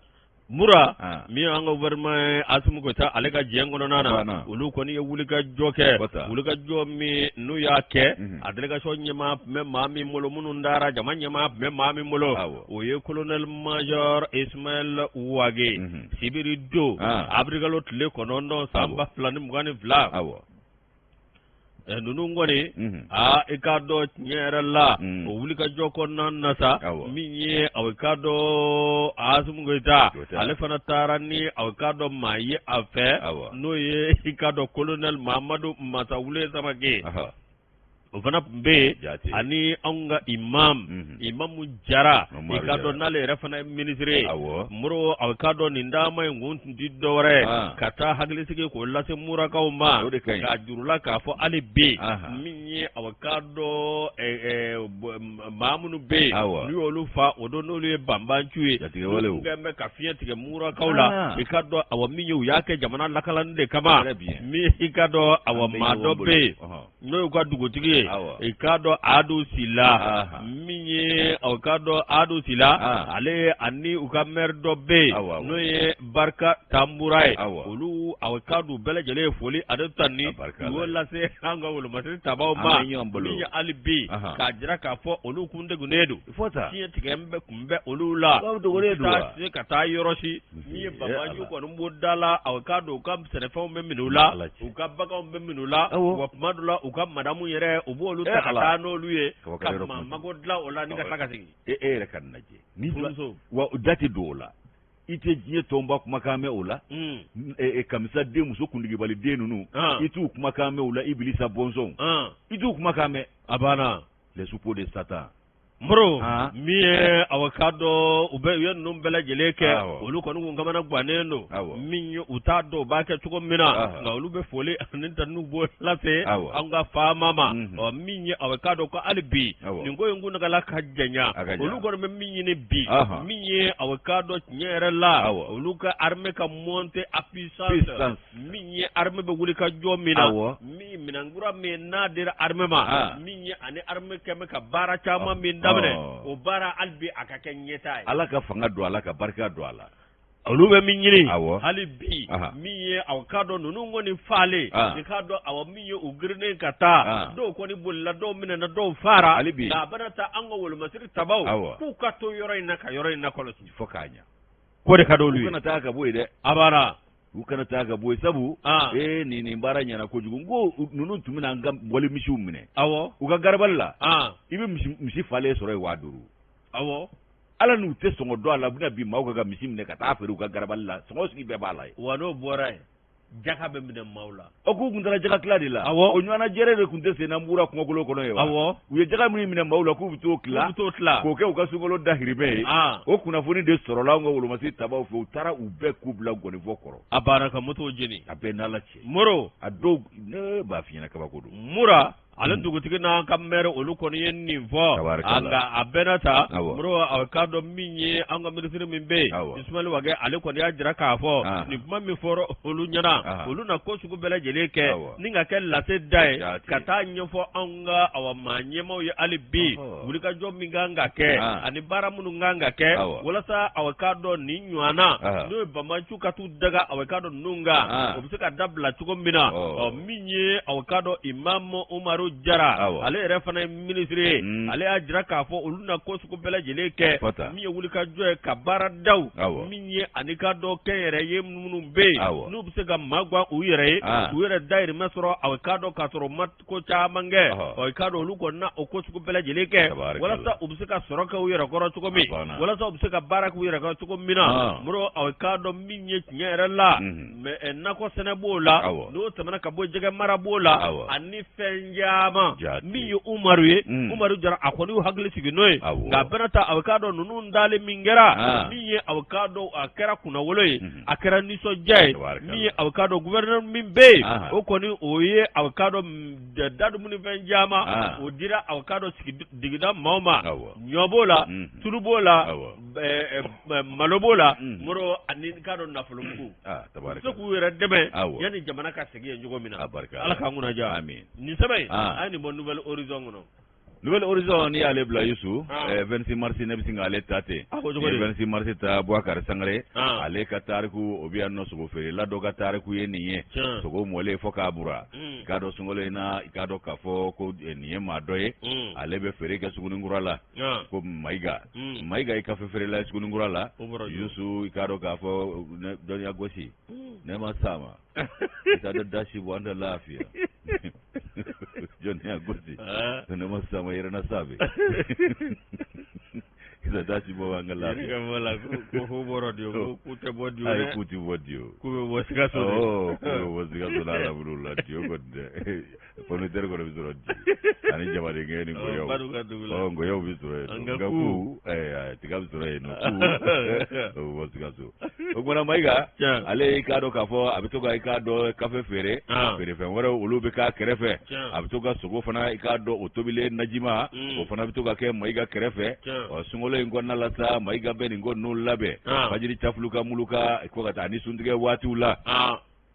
Mura, min an ka gouvernement ye Asimi Goyita ale ka jɛ kɔnɔna na, olu kɔni ye wulikajɔ kɛ, wulikajɔ min n'u y'a kɛ, a délégation ɲɛmaa tun bɛ maa min bolo, minnu taara jama ɲɛmaa tun bɛ maa min bolo, o ye colonel major Ismaël Wagué. Sibiri don, avril kalo tile 9 san 2022, ninnu kɔni, aa, i k'a dɔn tiɲɛ yɛrɛ la, o wulikajɔ kɔnɔna na sa, min ye aw k'a dɔn Asimi Goyita ale fana taara ni aw k'a dɔn maa ye a fɛ, n'o ye i k'a dɔn colonel Mahamadu Masawule Samake. O fana tun bɛ yen ani anw ka imam mhm. imamu jara i k'a dɔn n'ale yɛrɛ fana ye minisiri ye moro a k'a dɔn nin taama in kun tun tɛ dɔwɛrɛ ye ah. ka taa hakilisigi k'o lase murakaw ma k'a jir'u la k'a fɔ hali bi min ye a k'a dɔn maa minnu bɛ yen n'u y'olu fa o don n'olu ye banbanciw ye n'u kɛlen bɛ ka fiɲɛ tigɛ murakaw la ah. i k'a dɔn awa min ye u y'a kɛ jamana lakanani de kama min i k'a dɔn awa maa dɔ bɛ yen n'o y'u ka dugutigi ye i k'a dɔn adu sila min ye o k'a dɔn adu sila ale ani u ka maire dɔ bɛ yen n'o ye barika tanbura ye olu a k'a dɔn bɛɛ lajɛlen ye foli ani tanuni u y'o lase an ka wolomasiri tabaw ma min ye hali bi k'a jira k'a fɔ olu kun degunnen don fiɲɛ tigɛ kun bɛ olu la u se ka taa yɔrɔ si min ye banbanciw kɔni b'o da la a k'a dɔn u ka sɛnɛfɛnw bɛ minɛ u la u ka baganw bɛ minɛ u la wa tuma dɔ la u ka madamu yɛrɛ u b'olu ta ka taa n'olu ye ka maa mago dilan o la ni ka tila ka segin e yɛrɛ ka nin lajɛ ni wa da tɛ don o la i tɛ diɲɛ tɔnba kumakan mɛn o la kamisa den muso kundigibali den ninnu i t'u kumakan mɛn o la ibilisa bɔnsɔnw i t'u kumakan mɛn a banna les suppôts de Satan Moro min ye awa k'a dɔn u bɛ u ye ninnu bɛɛ lajɛlen kɛ olu kɔni kun kamana gannen don min ye u t'a dɔn u b'a kɛ cogo min na nka olu bɛ foli ani tanuni b'o lase an ka faama ma ɔ min ye awa k'a dɔn ko hali bi nin ko in kuntagala ka janya olu kɔni bɛ min ɲini bi min ye awa k'a dɔn tiɲɛ yɛrɛ la olu ka armée ka monter en puissance min ye armée bɛ wuli ka jɔ min na min minɛnkura min n'a dira armée ma ah. min ye ani armée kɛmɛ ka baara caman min daminɛ o baara hali bi a ka kɛ ɲɛtaa ye ala ka fanga don a la ka barika don a la olu bɛ min ɲini hali bi min ye aw k'a dɔn ninnu kɔni faalen ah. i k'a dɔn awa min ye u girinnen ka taa ah. dɔw kɔni bolila dɔw minɛna dɔw faara hali bi nka a bɛna taa an ka wolomasiri tabaw k'u ka to yɔrɔ in na ka yɔrɔ in lakɔlɔsi fo k'a ɲɛ k'o de ka d'olu ye u kana taa ka bɔ yen dɛ a banna u kana taa ka bɔ yen sabu ah. ee nin nin baara ɲɛna kojugu n ko ninnu tun bɛna an ka wali misiw minɛ awɔ u ka garabali la ah. i bɛ misi misi falen sɔrɔ yen 5000 awɔ ala n'u tɛ sɔngɔ dɔn a la u bɛna bin maaw kan ka misi minɛ ka taa feere u ka garabali la sɔngɔ sigi bɛɛ b'a la yen wa n'o bɔra yen jaka bɛ minɛ maaw la. O k'u tun taara jaka tila de la. Awɔ. O ɲɔgɔnna jɛrɛ de tun tɛ sen na Mura kungokolo kɔnɔ yen wa? Awɔ. U ye jaka minnu minɛ maaw la k'u bɛ t'o tila. K'u bɛ t'o tila. K'o kɛ u ka sunkalo dahirimɛ ye. Aa. O kunnafoni de sɔrɔla anw ka wolomasiri tabaw fɛ u taara u bɛɛ k'u bila gɔnifɔ kɔrɔ. A banna ka motow jeni. A bɛɛ n'Ala cɛ. Moro. A dɔw ne b'a f'i ɲɛna kabako don. Mura. Ale hmm. dugutigi n'an ka mɛri olu kɔni ye nin fɔ nka a bɛɛ n'a ta moro a k'a dɔn min ye an ka minisiri min bɛ yen Ismaël Wagué ale kɔni y'a jira k'a fɔ nin kuma min fɔra olu ɲɛna olu na ko sugu bɛɛ lajɛlen kɛ ni ka kɛ lase da ye ka taa ɲɛfɔ anw ka awa maa ɲɛmaaw ye hali bi wulikajɔ min kan ka kɛ ani baara minnu kan ka kɛ walasa awa k'a dɔn nin ɲɔgɔnna n'o ye banbaanciw ka t'u daga awa k'a dɔn ninnu kan o bɛ se ka dabila cogo min na ɔ min ye awa k'a dɔn Imam Umaru Jara ale yɛrɛ fana ye minisiri ye mm. ale y'a jira k'a fɔ olu na ko sugu bɛɛ lajɛlen kɛ min ye wulikajɔ ye ka baara daw min ye ani k'a dɔn kɛnyɛrɛye minnu bɛ yen n'u bɛ se ka magan u yɛrɛ ye u yɛrɛ dayirimɛ sɔrɔ awa k'a dɔn k'a sɔrɔ u ma ko caman kɛ ɔ i k'a dɔn olu kɔni na o ko sugu bɛɛ lajɛlen kɛ walasa u bɛ se ka sɔrɔ kɛ u yɛrɛ kɔrɔ cogo min walasa u bɛ se ka baara k'u yɛrɛ kɔrɔ cogo min na moro aw k'a dɔn min ye tiɲɛ yɛrɛ la mais nakɔ sɛnɛ b'o la n'o tɛmɛna ka bɔ jɛgɛ mara b'o la ani fɛn caman min ye Umaru ye Umaru Jara a kɔni y'u hakili sigi n'o ye nka a bɛna ta aw k'a dɔn ninnu dali min kɛra min ye aw k'a dɔn a kɛra kunnawolo ye a kɛra nisɔndiya ye min ye aw k'a dɔn gouverneur min bɛ yen o kɔni o ye aw k'a dɔn da dumunifɛn caman o dira aw k'a dɔn sigida maaw ma ɲɔ b'o la tulu b'o la malo b'o la moro ani k'a dɔn nafolomugu u bɛ se k'u yɛrɛ dɛmɛ yanni jamana ka segin yen cogo min na ala k'an kunna diya nin sɛbɛn in a ye nin bɔ Nouvel Horizon kɔnɔ. Nouvel Horizon n'i y'ale bila Yusu 26 mars ne bɛ sin k'ale ta ten 26 mars ta Bubakari Sangare ale ka tariku o bɛ yan nɔ sogo feerela dɔ ka tariku ye nin ye sogo mɔlen fo k'a bura i k'a dɔn sunkalo in na i k'a dɔn k'a fɔ ko nin ye maa dɔ ye ale bɛ feere kɛ Suguninkura la ko Mayiga Mayiga ye kafe feerela ye Suguninkura la Yusu i k'a dɔn k'a fɔ dɔnniya gosi ne ma s'a ma i k'a dɔn dasi bɔ an tɛ lafiya jɔnniya gosi ne ma s'a ma yɛrɛ na sa bɛ Da si bɔ an ka lafiya la ko ko bɔra Diyo ko k'u tɛ bɔ Diyo dɛ, k'u tɛ bɔ Diyo, k'u bɛ bɔ Sikaso de, k'u bɛ bɔ Sikaso la alhamdulilah Diyo kɔni tɛ pomme de terre kɔni bɛ sɔrɔ Diyo ani jabadenkɛ ni ngɔyɔw, ɔ ngɔyɔw bɛ sɔrɔ yen nka ku tiga bɛ sɔrɔ yen nɔ ku o bɛ bɔ Sikaso. O kumana Mayiga ale i k'a dɔn k'a fɔ a bɛ to ka i k'a dɔn kafe feere, feerefɛn wɛrɛw olu bɛ k'a kɛrɛfɛ, a bɛ to ka sogo fana i k'a dɔn o tobilen najima o fana bɛ to ka kɛ Mayiga kɛrɛfɛ. Ɔ sunkalo in kɔnɔna la sa Mayiga bɛ nin ko ninnu labɛn fajiri cafuluka muluka ko ka taa ni suntigɛ waatiw la.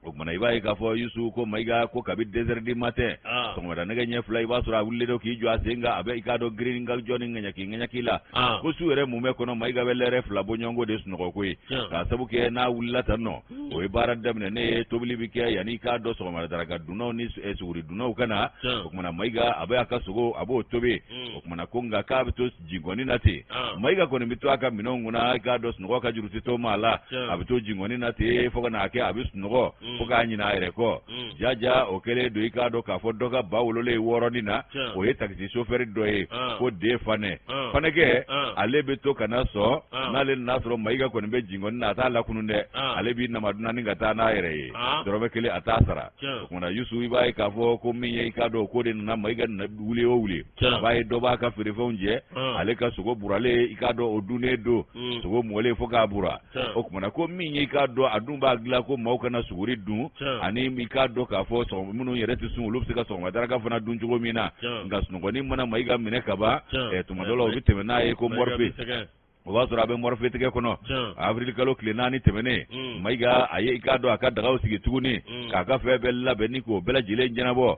O kumana i b'a ye k'a fɔ Yusu ko Mayiga ko kabi 2 heures du matin sɔgɔmada nɛgɛ ɲɛ 2 i b'a sɔrɔ a wulilen don k'i jɔ a sen kan, a bɛ i k'a dɔn girin ka jɔ ni ŋaɲaki ŋaɲaki la. Ko su yɛrɛ mumɛ kɔnɔ Mayiga bɛ lɛrɛ 2 bɔɲɔgɔnko de sunɔgɔ ko ye, k'a sabu kɛ n'a wulila tan nɔ o ye baara daminɛ ne ye, tobili bɛ kɛ yanni i k'a dɔn sɔgɔmada daraka dunnaw ni suguri dunnaw ka na. O kumana Mayiga a bɛ a ka sogo a b'o tobi. O kumana ko nka k'a bɛ to jinkɔni na ten, Mayiga kɔni bɛ to a ka minɛnw kunna, i k'a dɔn sunɔgɔ ka juru tɛ to maa la, a bɛ to jinkɔni na ten fo ka n'a kɛ a bɛ sunɔgɔ fo k'a ɲinɛ a yɛrɛ kɔ. Jaja o kɛlen don i k'a dɔn k'a fɔ dɔ ka ba wololen wɔɔrɔnin na, o ye takisi sofɛri dɔ ye ko den Fanɛ, Fanɛkɛ ale bɛ to ka na sɔn n'ale nana sɔrɔ Mayiga kɔni bɛ jinkɔni na, a t'a lakunun dɛ, ale b'i namadunani ka taa n'a yɛrɛ ye, dɔrɔmɛ 1 a t'a sara. O kumana Yusu i b'a ye k'a fɔ ko min ye i k'a dɔn ko de nana Mayiga wuli o wuli, a b'a ye dɔ b'a ka feerefɛnw jɛ, ale ka sogo buralen i k'a dɔn o dunnen don, sogo mɔlen fo k'a bura. O kumana ko min ye i k'a dɔn a dun b'a dilan ko maaw kana suguri dun, ani i k'a dɔn k'a fɔ minnu yɛrɛ tɛ sun olu bɛ se ka sɔgɔma daraka fana dun cogo min na. Nka sunɔgɔnin mana Mayiga minɛ ka ban, tuma dɔ la o bɛ tɛmɛ n'a ye ko morphée, o b'a sɔrɔ a bɛ morphée tigɛ kɔnɔ. Avril kalo tile 4 tɛmɛnen, Mayiga a ye i k'a dɔn a ka dagaw sigi tuguni k'a ka fɛn bɛɛ labɛn ni k'o bɛɛ lajɛlen ɲɛnabɔ,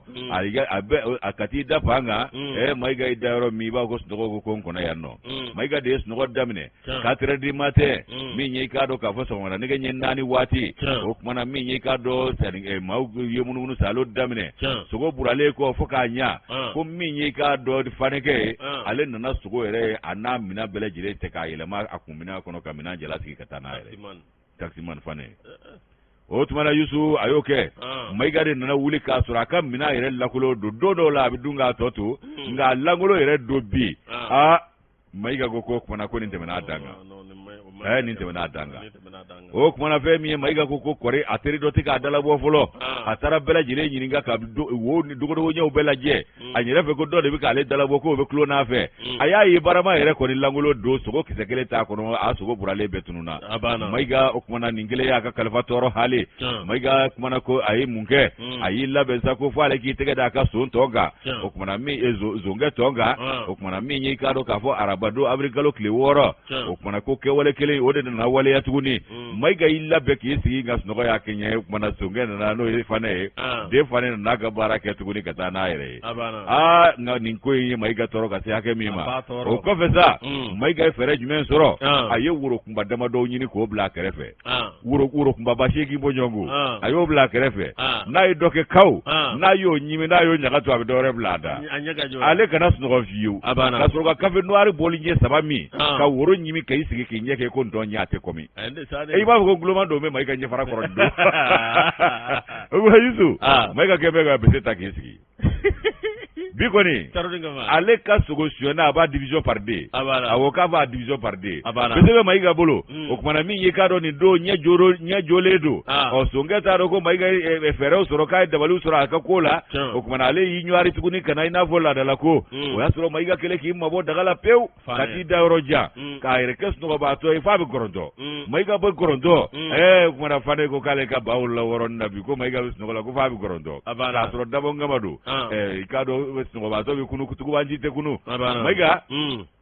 a ka t'i da fan kan. Mayiga y'i da yɔrɔ min i b'a fɔ ko sunɔgɔ ko n kɔnɔ yan nɔ. Mayiga de ye sunɔgɔ daminɛ 4 heures du matin, min ye i k'a dɔn k'a fɔ sɔgɔmada nɛgɛ ɲɛ 4 waati. O kumana min ye i k'a dɔn maaw ye munumunu saalo daminɛ, sogo buralen kɔ fo k'a ɲa, ko min ye i k'a dɔn Fanɛkɛ ye, ale nana sogo yɛrɛ a n'a minɛn bɛɛ lajɛlen tɛ k'a yɛlɛma a kun minɛn kɔnɔ ka minɛn jala sigi ka taa n'a yɛrɛ taximan Fanɛ. O tuma na Yusu a y'o kɛ, Mayiga de nana wuli k'a sɔrɔ a ka minɛn yɛrɛ lankolon don. Don dɔw la a bɛ dun k'a tɔ to, nka a lankolon yɛrɛ don bi. Aa Mayiga ko ko kumana ko nin tɛmɛna a dan kan, nin tɛmɛna a dan kan. O kumana fɛn min ye Mayiga ko ko kɔri a teri dɔ tɛ k'a dalabɔ fɔlɔ, a taara bɛɛ lajɛlen ɲininka ka wo ni dogodogo ɲɛw bɛɛ lajɛ a yɛrɛ fɛ ko dɔ de bɛ k'ale dalabɔ k'o bɛ tulon n'a fɛ. A y'a ye barama yɛrɛ kɔni lankolon don, sogo kisɛ kelen t'a kɔnɔ, a sogo buralen bɛɛ tununna. Mayiga o kumana nin kelen y'a ka kalifa tɔɔrɔ hali. Mayiga kumana ko a ye mun kɛ, a y'i labɛn sa ko fo ale k'i tɛgɛ da a ka son tɔ kan. O kumana min zonkɛ tɔ kan, o kumana min ye i k'a dɔn k'a fɔ araba don avril kalo tile 6, o kumana ko kɛwale kelen o de nana waleya tuguni. Mayiga y'i labɛn k'i sigi nka sunɔgɔ y'a kɛɲɛ. O kumana zonkɛ nana, n'o ye Fanɛ ye, den Fanɛ nana ka baara kɛ tuguni ka taa n'a yɛrɛ ye. Aa nka nin ko in ye Mayiga tɔɔrɔ ka se hakɛ min ma, o kɔfɛ sa Mayiga ye fɛɛrɛ jumɛn sɔrɔ? A ye woro kunba damadɔw ɲini k'o bila a kɛrɛfɛ, woro kunbaba 8 bɔɲɔgɔnko, a y'o bila a kɛrɛfɛ. N'a ye dɔ kɛ kaw, n'a y'o ɲimi, n'a y'o ɲaga to, a bɛ dɔ wɛrɛ bila a da, ale kana sunɔgɔ fiyewu. Ka sɔrɔ ka kafe noir bɔli ɲɛ 3 min, ka woro ɲimi, ka i sigi k'i ɲɛ kɛ ko ntɔn ɲɛ a tɛ kɔmi. I b'a fɔ ko guloma don bɛ Mayiga ɲɛfara kɔrɔ don. Yusu, Mayiga kɛ bɛ ka bese ta k'i sigi bi kɔni, ale ka sogo sonyɛna a b'a division par deux, awɔ k'a b'a division par deux, bese bɛ Mayiga bolo. O kumana min ye k'a dɔn nin don ɲɛ jɔlen don. Ɔ sonkɛ t'a dɔn ko Mayiga ye fɛɛrɛw sɔrɔ, k'a ye dabaliw sɔrɔ a ka ko la. O kumana ale y'i ɲɔgɔri tuguni ka na i n'a fɔ laadala ko, o y'a sɔrɔ Mayiga kɛlen k'i mabɔ daga la pewu ka t'i da yɔrɔ jan k'a yɛrɛ kɛ sunɔgɔbaatɔ ye f'a bɛ gɔrɔntɔ. Mayiga bɛ gɔrɔntɔ. O kumana Fanɛ ko k'ale ka ba wolola wɔɔrɔnin na bi, ko Mayiga bɛ sunɔgɔ la ko f'a bɛ gɔrɔntɔ, k'a sɔrɔ dabɔ kama don. I k'a dɔn sunɔgɔbaatɔ bɛ kunu, tugubanci tɛ kunu. Mayiga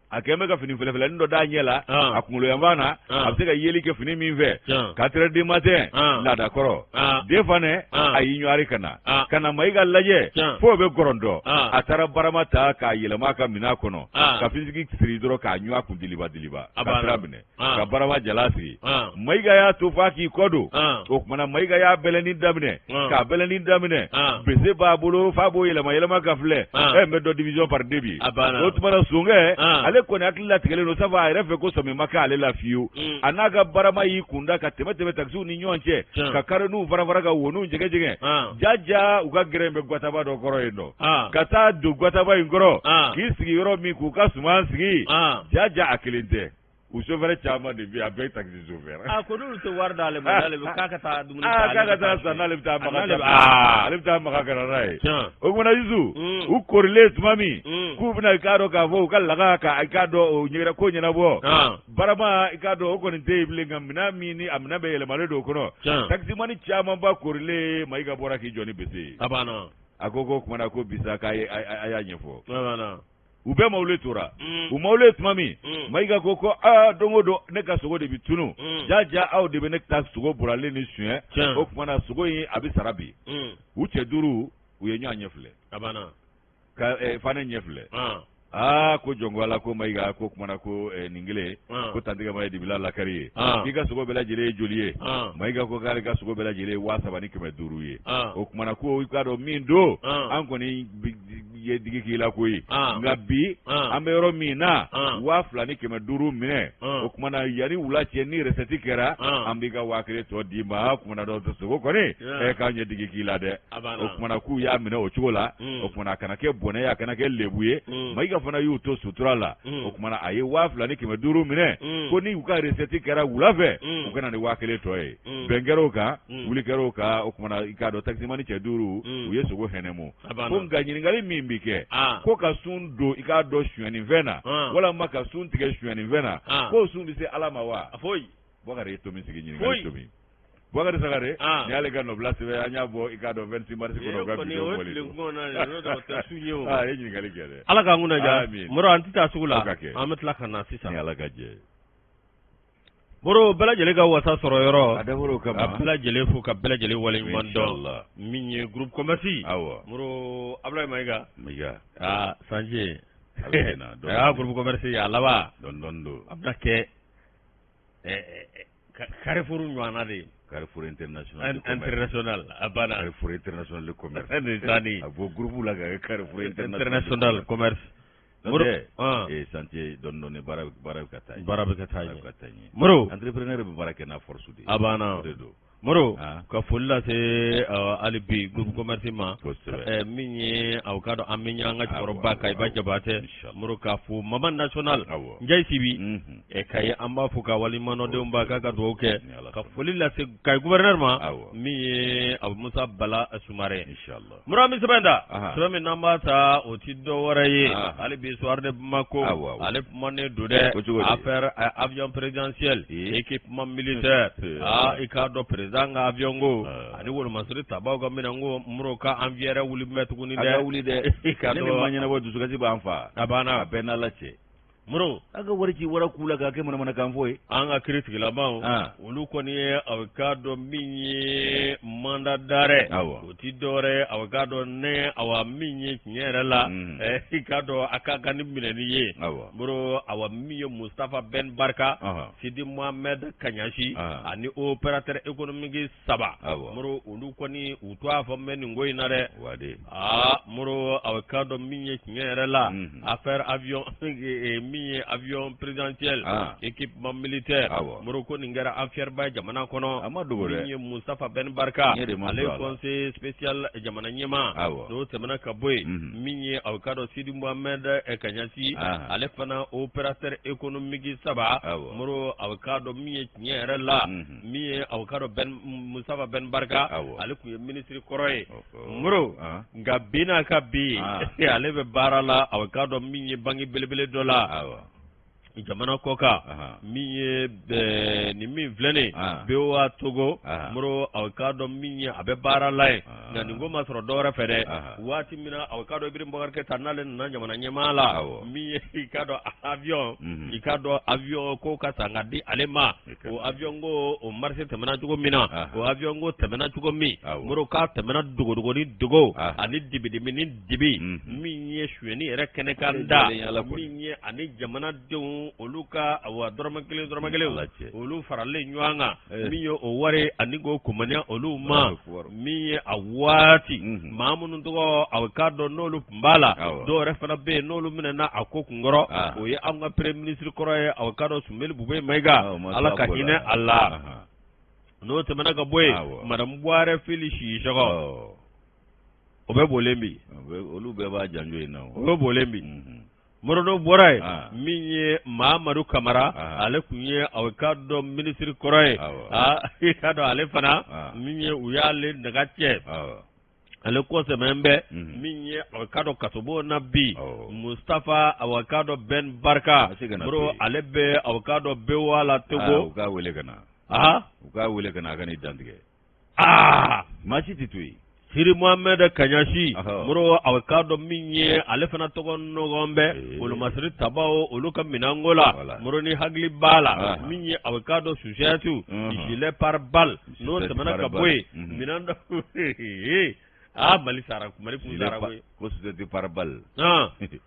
a kɛn bɛ ka fini fɛlɛfɛlɛnin dɔ d'a ɲɛ la a kunkolo yanfan na, a bɛ se ka yeli kɛ fini min fɛ. 4 heures du matin, laada kɔrɔ, den Fanɛ a y'i ɲɔgɔri ka na ka na Mayiga lajɛ f'o bɛ gɔrɔntɔ. A taara barama ta k'a yɛlɛma a ka minɛn kɔnɔ, ka finisigi siri dɔrɔn k'a ɲun a kun diliba diliba, ka sira minɛ ka barama jala sigi. Mayiga y'a to f'a k'i kɔ don. O kumana Mayiga y'a bɛlɛnni daminɛ, k'a bɛlɛnni daminɛ, bese b'a bolo f'a b'o yɛlɛma yɛlɛma ka filɛ, n bɛ dɔ division par deux bi. O tuma na sonkɛ ale Ale kɔni hakili latigɛlen don, sabu a yɛrɛ fɛ ko sɔmi ma kɛ ale la fiyewu. A n'a ka barama y'i kunda ka tɛmɛ tɛmɛ takisiw ni ɲɔgɔn cɛ, ka kareninw fara fara, ka woninw jɛngɛ jɛngɛ. Ja ja, u ka gɛrɛn bɛ gwataba dɔ kɔrɔ yen nɔ, ka taa don gwataba in kɔrɔ k'i sigi yɔrɔ min k'u ka suman sigi. Ja ja, a kelen tɛ, u chauffeur caman de bɛ yen, a bɛɛ ye taxi chauffeur. A ko n'olu tɛ wari d'ale ma, n'ale bɛ k'a ka taa dumuni san. K'a ka taa san, n'ale bɛ taa Maka, ale bɛ taa Maka ka na n'a ye. O kumana Yusu, u korilen tuma min k'u bɛna, i k'a dɔn k'a fɔ u ka laga ka, i k'a dɔn, o ɲɛgɛrɛ ko ɲɛnabɔ, barama, i k'a dɔn, o kɔni tɛ yen bilen, nka minɛn min ni a minɛn bɛɛ yɛlɛmalen don o kɔnɔ, taximani camanba korilen, Mayiga bɔra k'i jɔ ni bese ye. A banna. A ko ko kumana ko bisa k'a ye a y'a ɲɛfɔ. U bɛɛ mawule tora. U mawule tuma min, Mayiga ko ko aa, don o don ne ka sogo de bɛ tunu. Ja ja, aw de bɛ ne ta sogo buralen ni suɲɛ. O tuma na sogo in a bɛ sara bi. U cɛ duuru, u ye ɲɔgɔn ɲɛ filɛ. A banna. Ka Fanɛ ɲɛ filɛ. Aa, ko jɔn ko Ala, ko Mayiga, ko kumana ko nin kelen ko tantigɛma ye dibila lakari ye. K'i ka sogo bɛɛ lajɛlen ye joli ye? Mayiga ko k'ale ka sogo bɛɛ lajɛlen ye 3500 ye. O kumana ko i k'a dɔn min don, an kɔni ye digi k'i la koyi, nka bi an bɛ yɔrɔ min na, 2500 minɛ. O tuma na yanni wula cɛ, ni recette kɛra, an b'i ka 1000 tɔ d'i ma. O tuma na dɔ sogo kɔni k'an ye digi k'i la dɛ. O tuma na k'u y'a minɛ o cogo la. O tuma na a kana kɛ bɔnɛ ye, a kana kɛ lebu ye. Mayiga fana y'u to sutura la. O tuma na a ye 2500 minɛ, ko ni u ka recette kɛra wula fɛ, u ka na ni 1000 tɔ ye. Bɛn kɛra o kan, wuli kɛra o kan. O tuma na i k'a dɔn taximani cɛ duuru, u ye sogo hɛnɛmu. Ko nka ɲininkali min bɛ kɛ, ko ka sun don, i k'a dɔn, sonyɛnifɛn na, walima ka sun tigɛ sonyɛnifɛn na, k'o sun bɛ se Ala ma wa? Foyi. Bubakari ye tomi sigi, ɲininkali tomi. Bubakari Sagare, nin y'ale ka nɔbila sɛbɛn, an y'a bɔ, i k'a dɔn, 26 mars kɔnɔ, u ka vidéo bɔlen don. A ye ɲininkali kɛ dɛ. Ala k'an kunna diya. Moro, an tɛ taa sugu la, an bɛ tila ka na sisan. Ni Ala ka jɛ ye. Moro, bɛɛ lajɛlen ka wasa sɔrɔ yɔrɔ. A dabɔra o kama. Ka bɛɛ lajɛlen fo, ka bɛɛ lajɛlen waleɲuman dɔn. Min ye groupe commerce. Moro, Abulayi Mayiga. Mayiga. Aa, Sanji. Aa, groupe commerce a laban. Dɔɔni dɔɔni don. A bɛna kɛ Carrefour ɲɔgɔnna de ye. Carrefour international. International, a banna. Carrefour international de commerce. Nin sani. A bɔ groupe la ka kɛ Carrefour international commerce. Moro, ee chantier dɔɔni dɔɔni, baara baara bɛ ka taa ɲɛ. Baara bɛ ka taa ɲɛ. Ka taa ɲɛ. Moro. Entrepreneur bɛ baara kɛ n'a force de ye. A banna. O de don. Moro, ka foli lase hali bi groupe commerce ma. Kosɛbɛ. Min ye aw k'a dɔn, an bɛ ɲan ka cɛkɔrɔba Kayiba Jabatɛ. Moro, k'a fo Mama national. Njayi Sibi. Kayi, an b'a fo ka walimadɔndenw ba k'a ka dugawu kɛ. Ka foli lase Kayi gouverneur ma. Min ye Abu Musa Bala Sumare. Inshallah. Moro, an bɛ sɛbɛn ta. Sɛbɛn min n'an b'a ta, o ti dɔ wɛrɛ ye. Hali bi Soir de Bamako. Ale kumanen don dɛ. Affaire avion présidentiel, équipement militaire. Aa, i k'a dɔn président ka avion ko ani wolomasiri tabaw ka minɛn ko, Moro, ka an fiyɛrɛ wuli bɛ tuguni dɛ. A ka wuli dɛ. I k'a dɔn. Ne ma ɲɛnabɔ, dusukasi b'an fa. A banna. A bɛɛ n'Ala cɛ. Moro, an ka wari ci wara k'u la k'a kɛ manamanakan fɔ ye. An ka kiiritigilamaw, olu kɔni ye aw k'a dɔn min ye mandat d'arrêt, o ti dɔwɛrɛ ye, aw k'a dɔn ne awa min ye tiɲɛ yɛrɛ la, i k'a dɔn a ka kan ni minɛni ye. Moro, awa min ye Mustafa Ben Barka, Sidi Mohamed Kaɲasi ani opérateur économique saba, Moro, olu kɔni u to a fɔ mɛ nin ko in na dɛ. Aa Moro, aw k'a dɔn min ye tiɲɛ yɛrɛ la, affaire avion, min ye avion présidentiel, équipement militaire, Moro, ko nin kɛra affaire ba ye jamana kɔnɔ. A ma dogo dɛ. Min ye Mustafa Ben Barka, ale ye conseiller spécial jamana ɲɛmaa, n'o tɛmɛna ka bɔ yen, min ye aw k'a dɔn Sidi Mohamed Kaɲasi, ale fana opérateur économique saba. Moro, aw k'a dɔn min ye tiɲɛ yɛrɛ la, min ye aw k'a dɔn Ben Mustafa Ben Barka, ale tun ye ministre kɔrɔ ye. Moro, nka bi n'a ka bi, ale bɛ baara la, aw k'a dɔn min ye banki belebele dɔ la jamana kɔ kan, min ye nin min filɛ nin BOA Togo. Moro, aw k'a dɔn min ye a bɛ baara la yen, nka nin ko ma sɔrɔ dɔwɛrɛ fɛ dɛ. Waati min na aw k'a dɔn Ibrahim Boubacar Keïta n'ale nana jamana ɲɛmaa la, min ye i k'a dɔn avion, i k'a dɔn avion ko ka san ka di ale ma, o avion ko o marché tɛmɛna cogo min na, o avion ko tɛmɛna cogo min, Moro, k'a tɛmɛna dogodogo ni dogo ani dibidibi ni dibi, min ye sonyɛni yɛrɛ kɛnɛ kan da, min ye ani jamanadenw ninnu olu ka awa dɔrɔmɛ kelen dɔrɔmɛ kelen olu faralen ɲɔgɔn kan min ye o wari ani k'o kumaniya olu ma min ye a waati maa minnu tɔgɔ aw k'a dɔn n'olu tun b'a la dɔw yɛrɛ fana bɛ yen n'olu minɛna a ko kunkɔrɔ o ye anw ka premier ministre kɔrɔ ye aw k'a dɔn Sumeli Bubɛyi Mayiga Ala ka hinɛ a la n'o tɛmɛna ka bɔ yen madame Buwarɛ Fili Sisɔkɔ o bɛ bɔlen bi olu bɛɛ b'a janjo in na o bɛ bɔlen bi Moro n'o bɔra yen min ye Mamadu Kamara ale tun ye aw k'a dɔn minisiri kɔrɔ ye i k'a dɔn ale fana min ye u y'ale daga cɛ ale kɔsɛmɛ bɛ min ye aw k'a dɔn kasobon na bi Mustafa aw k'a dɔn Ben Barka ale bɛ aw k'a dɔn BOA la Togo u k'a wele ka na u k'a wele ka na a ka n'i dantigɛ aa maa si tɛ to yen Siri Mohamed Kaɲasi Moro aw k'a dɔn min ye ale fana tɔgɔ nɔgɔn bɛ wolomasiri tabaw olu ka minɛnko la Moro ni hakili b'a la min ye aw k'a dɔn sucette gilet pare-balles n'o tɛmɛna ka bɔ yen minɛn dɔ aa Mali sara Mali kun sara koyi ko sucette pare-balles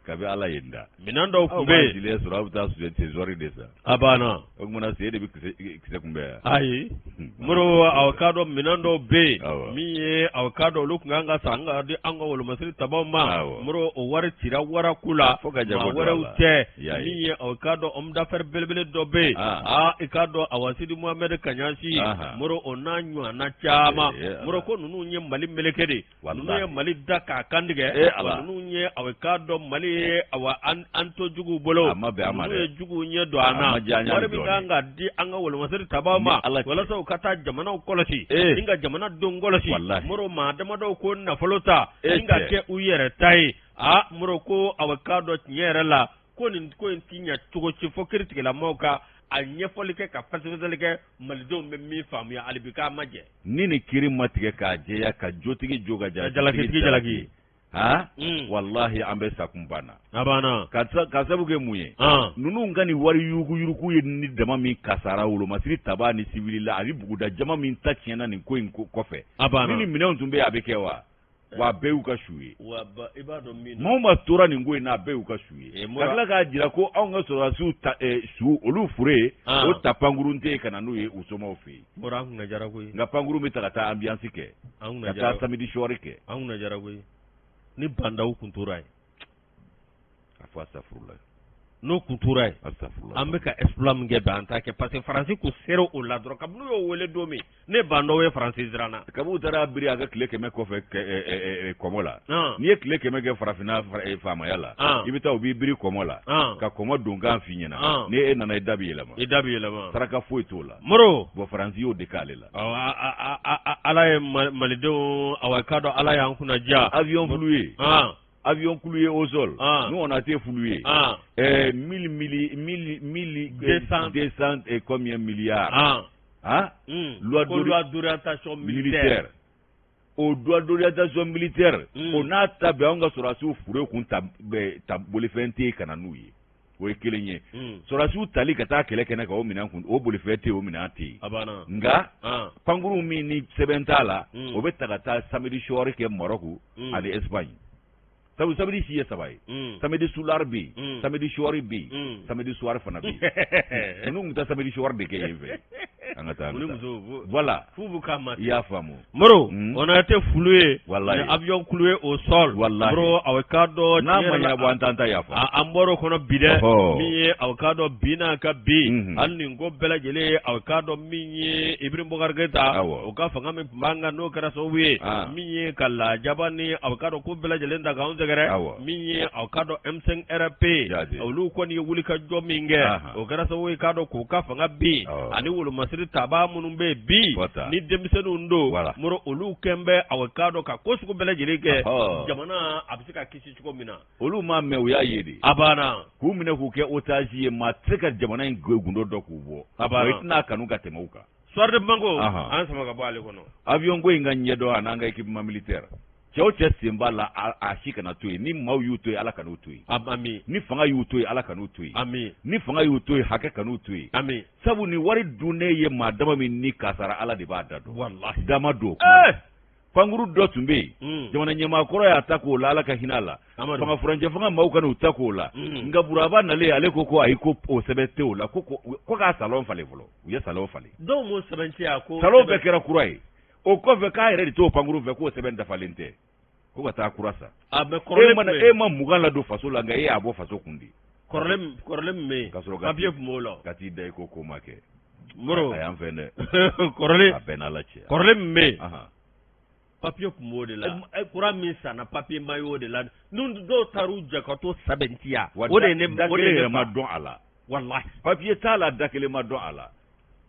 kabi Ala ye n da minɛn dɔw tun bɛ yen gilet sɔrɔ aw bɛ taa trésor de san a banna o tuma sen de bɛ kisɛ kunbɛn yan ayi Moro aw k'a dɔn minɛn dɔw bɛ yen min ye aw k'a dɔn olu tun kan ka san ka di an ka wolomasiri tabaw ma Moro o wari cira waraku la fo ka maa wɛrɛw tɛ min ye aw k'a dɔn homme d'affaires belebele dɔ bɛ yen aa i k'a dɔn awa Sidi Mohamed Kaɲasi Moro o n'a ɲɔgɔnna caman Moro ko ninnu ye Mali meleke de ninnu ye Mali da k'a kantigɛ wa ninnu ye aw k'a dɔn Mali ye awa an to juguw bolo ninnu ye juguw ɲɛ don an na wari min kan ka di an ka wolomasiri tabaw ma walasa u ka taa jamanaw kɔlɔsi ni ka jamana denw kɔlɔsi Moro maa damadɔw k'o nafolo ta ni ka kɛ u yɛrɛ ta ye aa Moro ko aw k'a dɔn tiɲɛ yɛrɛ la ko nin ko in ti ɲɛ cogo si fo kiritigɛlamaaw ka a ɲɛfɔli kɛ ka fɛsɛfɛsɛli kɛ malidenw bɛ min faamuya hali bi k'a ma jɛ ni nin kiri ma tigɛ k'a jɛya ka jotigi jo ka jalakitigi jalaki ha walahi an bɛ sa kun banna a banna ka sabu kɛ mun ye ninnu ka nin wari yuruguyurugu ye ni dama min kasara wolomasiri taba ni siwili la ani buguda jama min ta tiɲɛna nin ko in kɔfɛ a banna ni nin minɛnw tun bɛ yen a bɛ kɛ wa wa a bɛɛ y'u ka su ye wa i b'a dɔn min maa o maa tora nin ko in na a bɛɛ y'u ka su ye ka tila k'a jira ko anw ka sɔrɔdasiw ta su olu fure ye o ta pankurun tɛ yen ka na n'u ye u somaw fɛ yen Moro an kunna jara koyi nka pankurun bɛ ta ka taa ambiance kɛ ka taa samedi soir kɛ an kunna jara koyi ni Bah N'Daw kun tora yen a fɔ astafurula n'o kun tora yen astafurula an bɛ ka exploit min kɛ bi an t'a kɛ parce que Faransi kun sera o la dɔrɔn kabini u y'o wele don min ne Bah N'Daw ye Faransi siranna kabi u taara biri a ka tile 100 kɔfɛ kɔmɔ la n'i ye tile 100 kɛ farafinna faamaya la i bɛ taa u b'i biri kɔmɔ la ka kɔmɔ donkan f'i ɲɛna ni e nana i da bɛ yɛlɛma i da bɛ yɛlɛma saraka foyi t'o la Moro bon Faransi y'o de k'ale la Ala ye malidenw awa k'a dɔn Ala y'an kunna diya avion floué avion cloué au sol. Ah. Nous, on a été floué. Ah. 1000 mille, mille, mille, 200, 200 et combien milliards. Ah. Hein? Loi d'orientation militaire. Militaire. O loi d'orientation militaire. O n'a ta bɛɛ anw ka sɔrɔdasiw fure kun ta, ta bolifɛn tɛ yen ka na n'u ye. O ye kelen ye. Sɔrɔdasiw tali ka taa kɛlɛ kɛnɛ kan o minɛn kun o bolifɛn tɛ yen o minɛn tɛ yen. A banna. Nka pankurun min ni sɛbɛn t'a la. O bɛ ta ka taa samedi soir kɛ Maroc ani Espagne. Sabu samedi si ye saba ye. Samedi soulard bɛ yen. Samedi soir bɛ yen. Samedi soir fana bɛ yen. Ninnu tun bɛ taa samedi soir de kɛ yen fɛ. An ka taa. Voilà. F'u b'u ka ma. I y'a faamu. Moro. On a été floué. Walahi. Avion cloué au sol. Walahi. Moro aw k'a dɔn. N'a ma ɲɛnabɔ an t'an ta yafa. An bɔr'o kɔnɔ bi dɛ. Min ye aw k'a dɔn bi n'a ka bi. Hali nin ko bɛɛ lajɛlen aw k'a dɔn min ye Ibrahim Boubacar Keita. Awɔ. O ka fanga min tun b'an kan n'o kɛra sababu ye. Min ye ka lajaba ni aw k'a dɔn ko bɛɛ lajɛlen ta k'anw sɛgɛrɛ. Awɔ. Min ye aw k'a dɔn M5 RFP. Jaati. Olu kɔni ye wulikajɔ min kɛ. O kɛra sababu ye k'a dɔn k'u ka fanga bin. Awɔ. Ani wolomasiri tabaa minnu bɛ yen bi. Fɔta. Ni denmisɛnninw don. Voilà. Moro olu kɛn bɛ aw k'a dɔn ka ko sugu bɛɛ lajɛlen kɛ. Ɔhɔ. Jamana a bɛ se ka kisi cogo min na. Olu m'a mɛn u y'a ye de. A banna. K'u minɛ k'u kɛ otage ye maa tɛ se ka jamana in gundo dɔn k'u bɔ. A banna. I tɛna kanu ka tɛmɛ u kan. Soir de Bamako. Ahan. An sama ka bɔ ale kɔnɔ. Avion ko in ka ɲɛdɔn a n'an ka équipement militaire. Cɛ o cɛ sen b'a la a si kana to yen ni maaw y'u to yen Ala kan'u to yen. Ami. Ni fanga y'u to yen Ala kan'u to yen. Ami. Ni fanga y'u to yen hakɛ kan'u to yen. Ami. Sabu ni wari dunnen ye maa dama min ni kasara Ala de b'a da dɔn. Walahi. Dama don o kuma na. Pankuru dɔ tun bɛ yen, jamana ɲɛmaa kɔrɔ y'a ta k'o la, Ala ka hinɛ a la, fanga furancɛ fanga maaw ka n'u ta k'o la. Nka Buraba nalen, ale ko ko ayi, ko o sɛbɛn tɛ o la, ko ko k'a salon falen fɔlɔ. U ye salon falen. Dɔw m'o sɛbɛntiya ko salon bɛɛ kɛra kura ye. O kɔfɛ, k'a yɛrɛ de t'o pankuru fɛ, k'o sɛbɛn dafalen tɛ, ko ka taa kura san. A bɛ kɔrɔlen. E ma 20 ladon faso la, nka e y'a bɔ faso kun de. Kɔrɔlen min bɛ yen, ka sɔrɔ papiye tun b'o la. Ka t'i da i ko ko ma kɛ. Moro. A y'an fɛ dɛ. Kɔrɔlen. A bɛɛ n'Ala cɛ. Kɔrɔlen min bɛ yen, papiye tun b'o de la. Kura min sanna, papiye ma y'o de la. Ni dɔw taar'u jɔ ka t'o sɛbɛntiya, o de ye ne da kelen yɛrɛ ma dɔn a la. Walahi. Papiye t'a la, da kelen ma dɔn a la,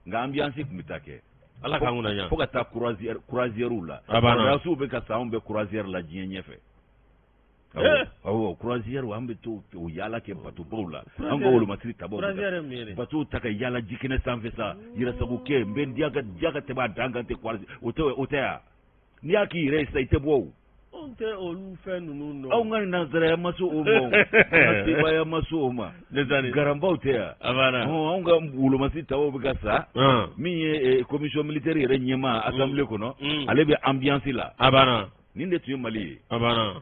nka ambiance tun bɛ taa kɛ. Ala k'an kunna ɲa. Fo ka taa croisière la. Sɔrɔdasiw bɛ ka sa, anw bɛ croisière la diɲɛ ɲɛfɛ. Awɔ, croisière, an bɛ to o yaala kɛ batobaw la. An ka wolomasiri tabaw, bateau ta ka yaala jikɛnɛ sanfɛ sa, yɛrɛsago kɛ, n bɛ n diya ka diya ka tɛmɛ a dan kan tɛ. Croisière, o tɛ, o tɛ yan. N'i y'a k'i yɛrɛ ye sisan, i tɛ bɔ o. Anw tɛ olu fɛn ninnu dɔn. Anw ka nansaraya ma se o ma o, an ka sebaaya ma se o ma. Garanbaw tɛ yan. Anw ka wolomasiri tabaw bɛ ka sa. Min ye commission militaire yɛrɛ ɲɛmaa assemblée kɔnɔ, ale bɛ ambiance la. A banna. Nin de tun ye Mali ye. A banna.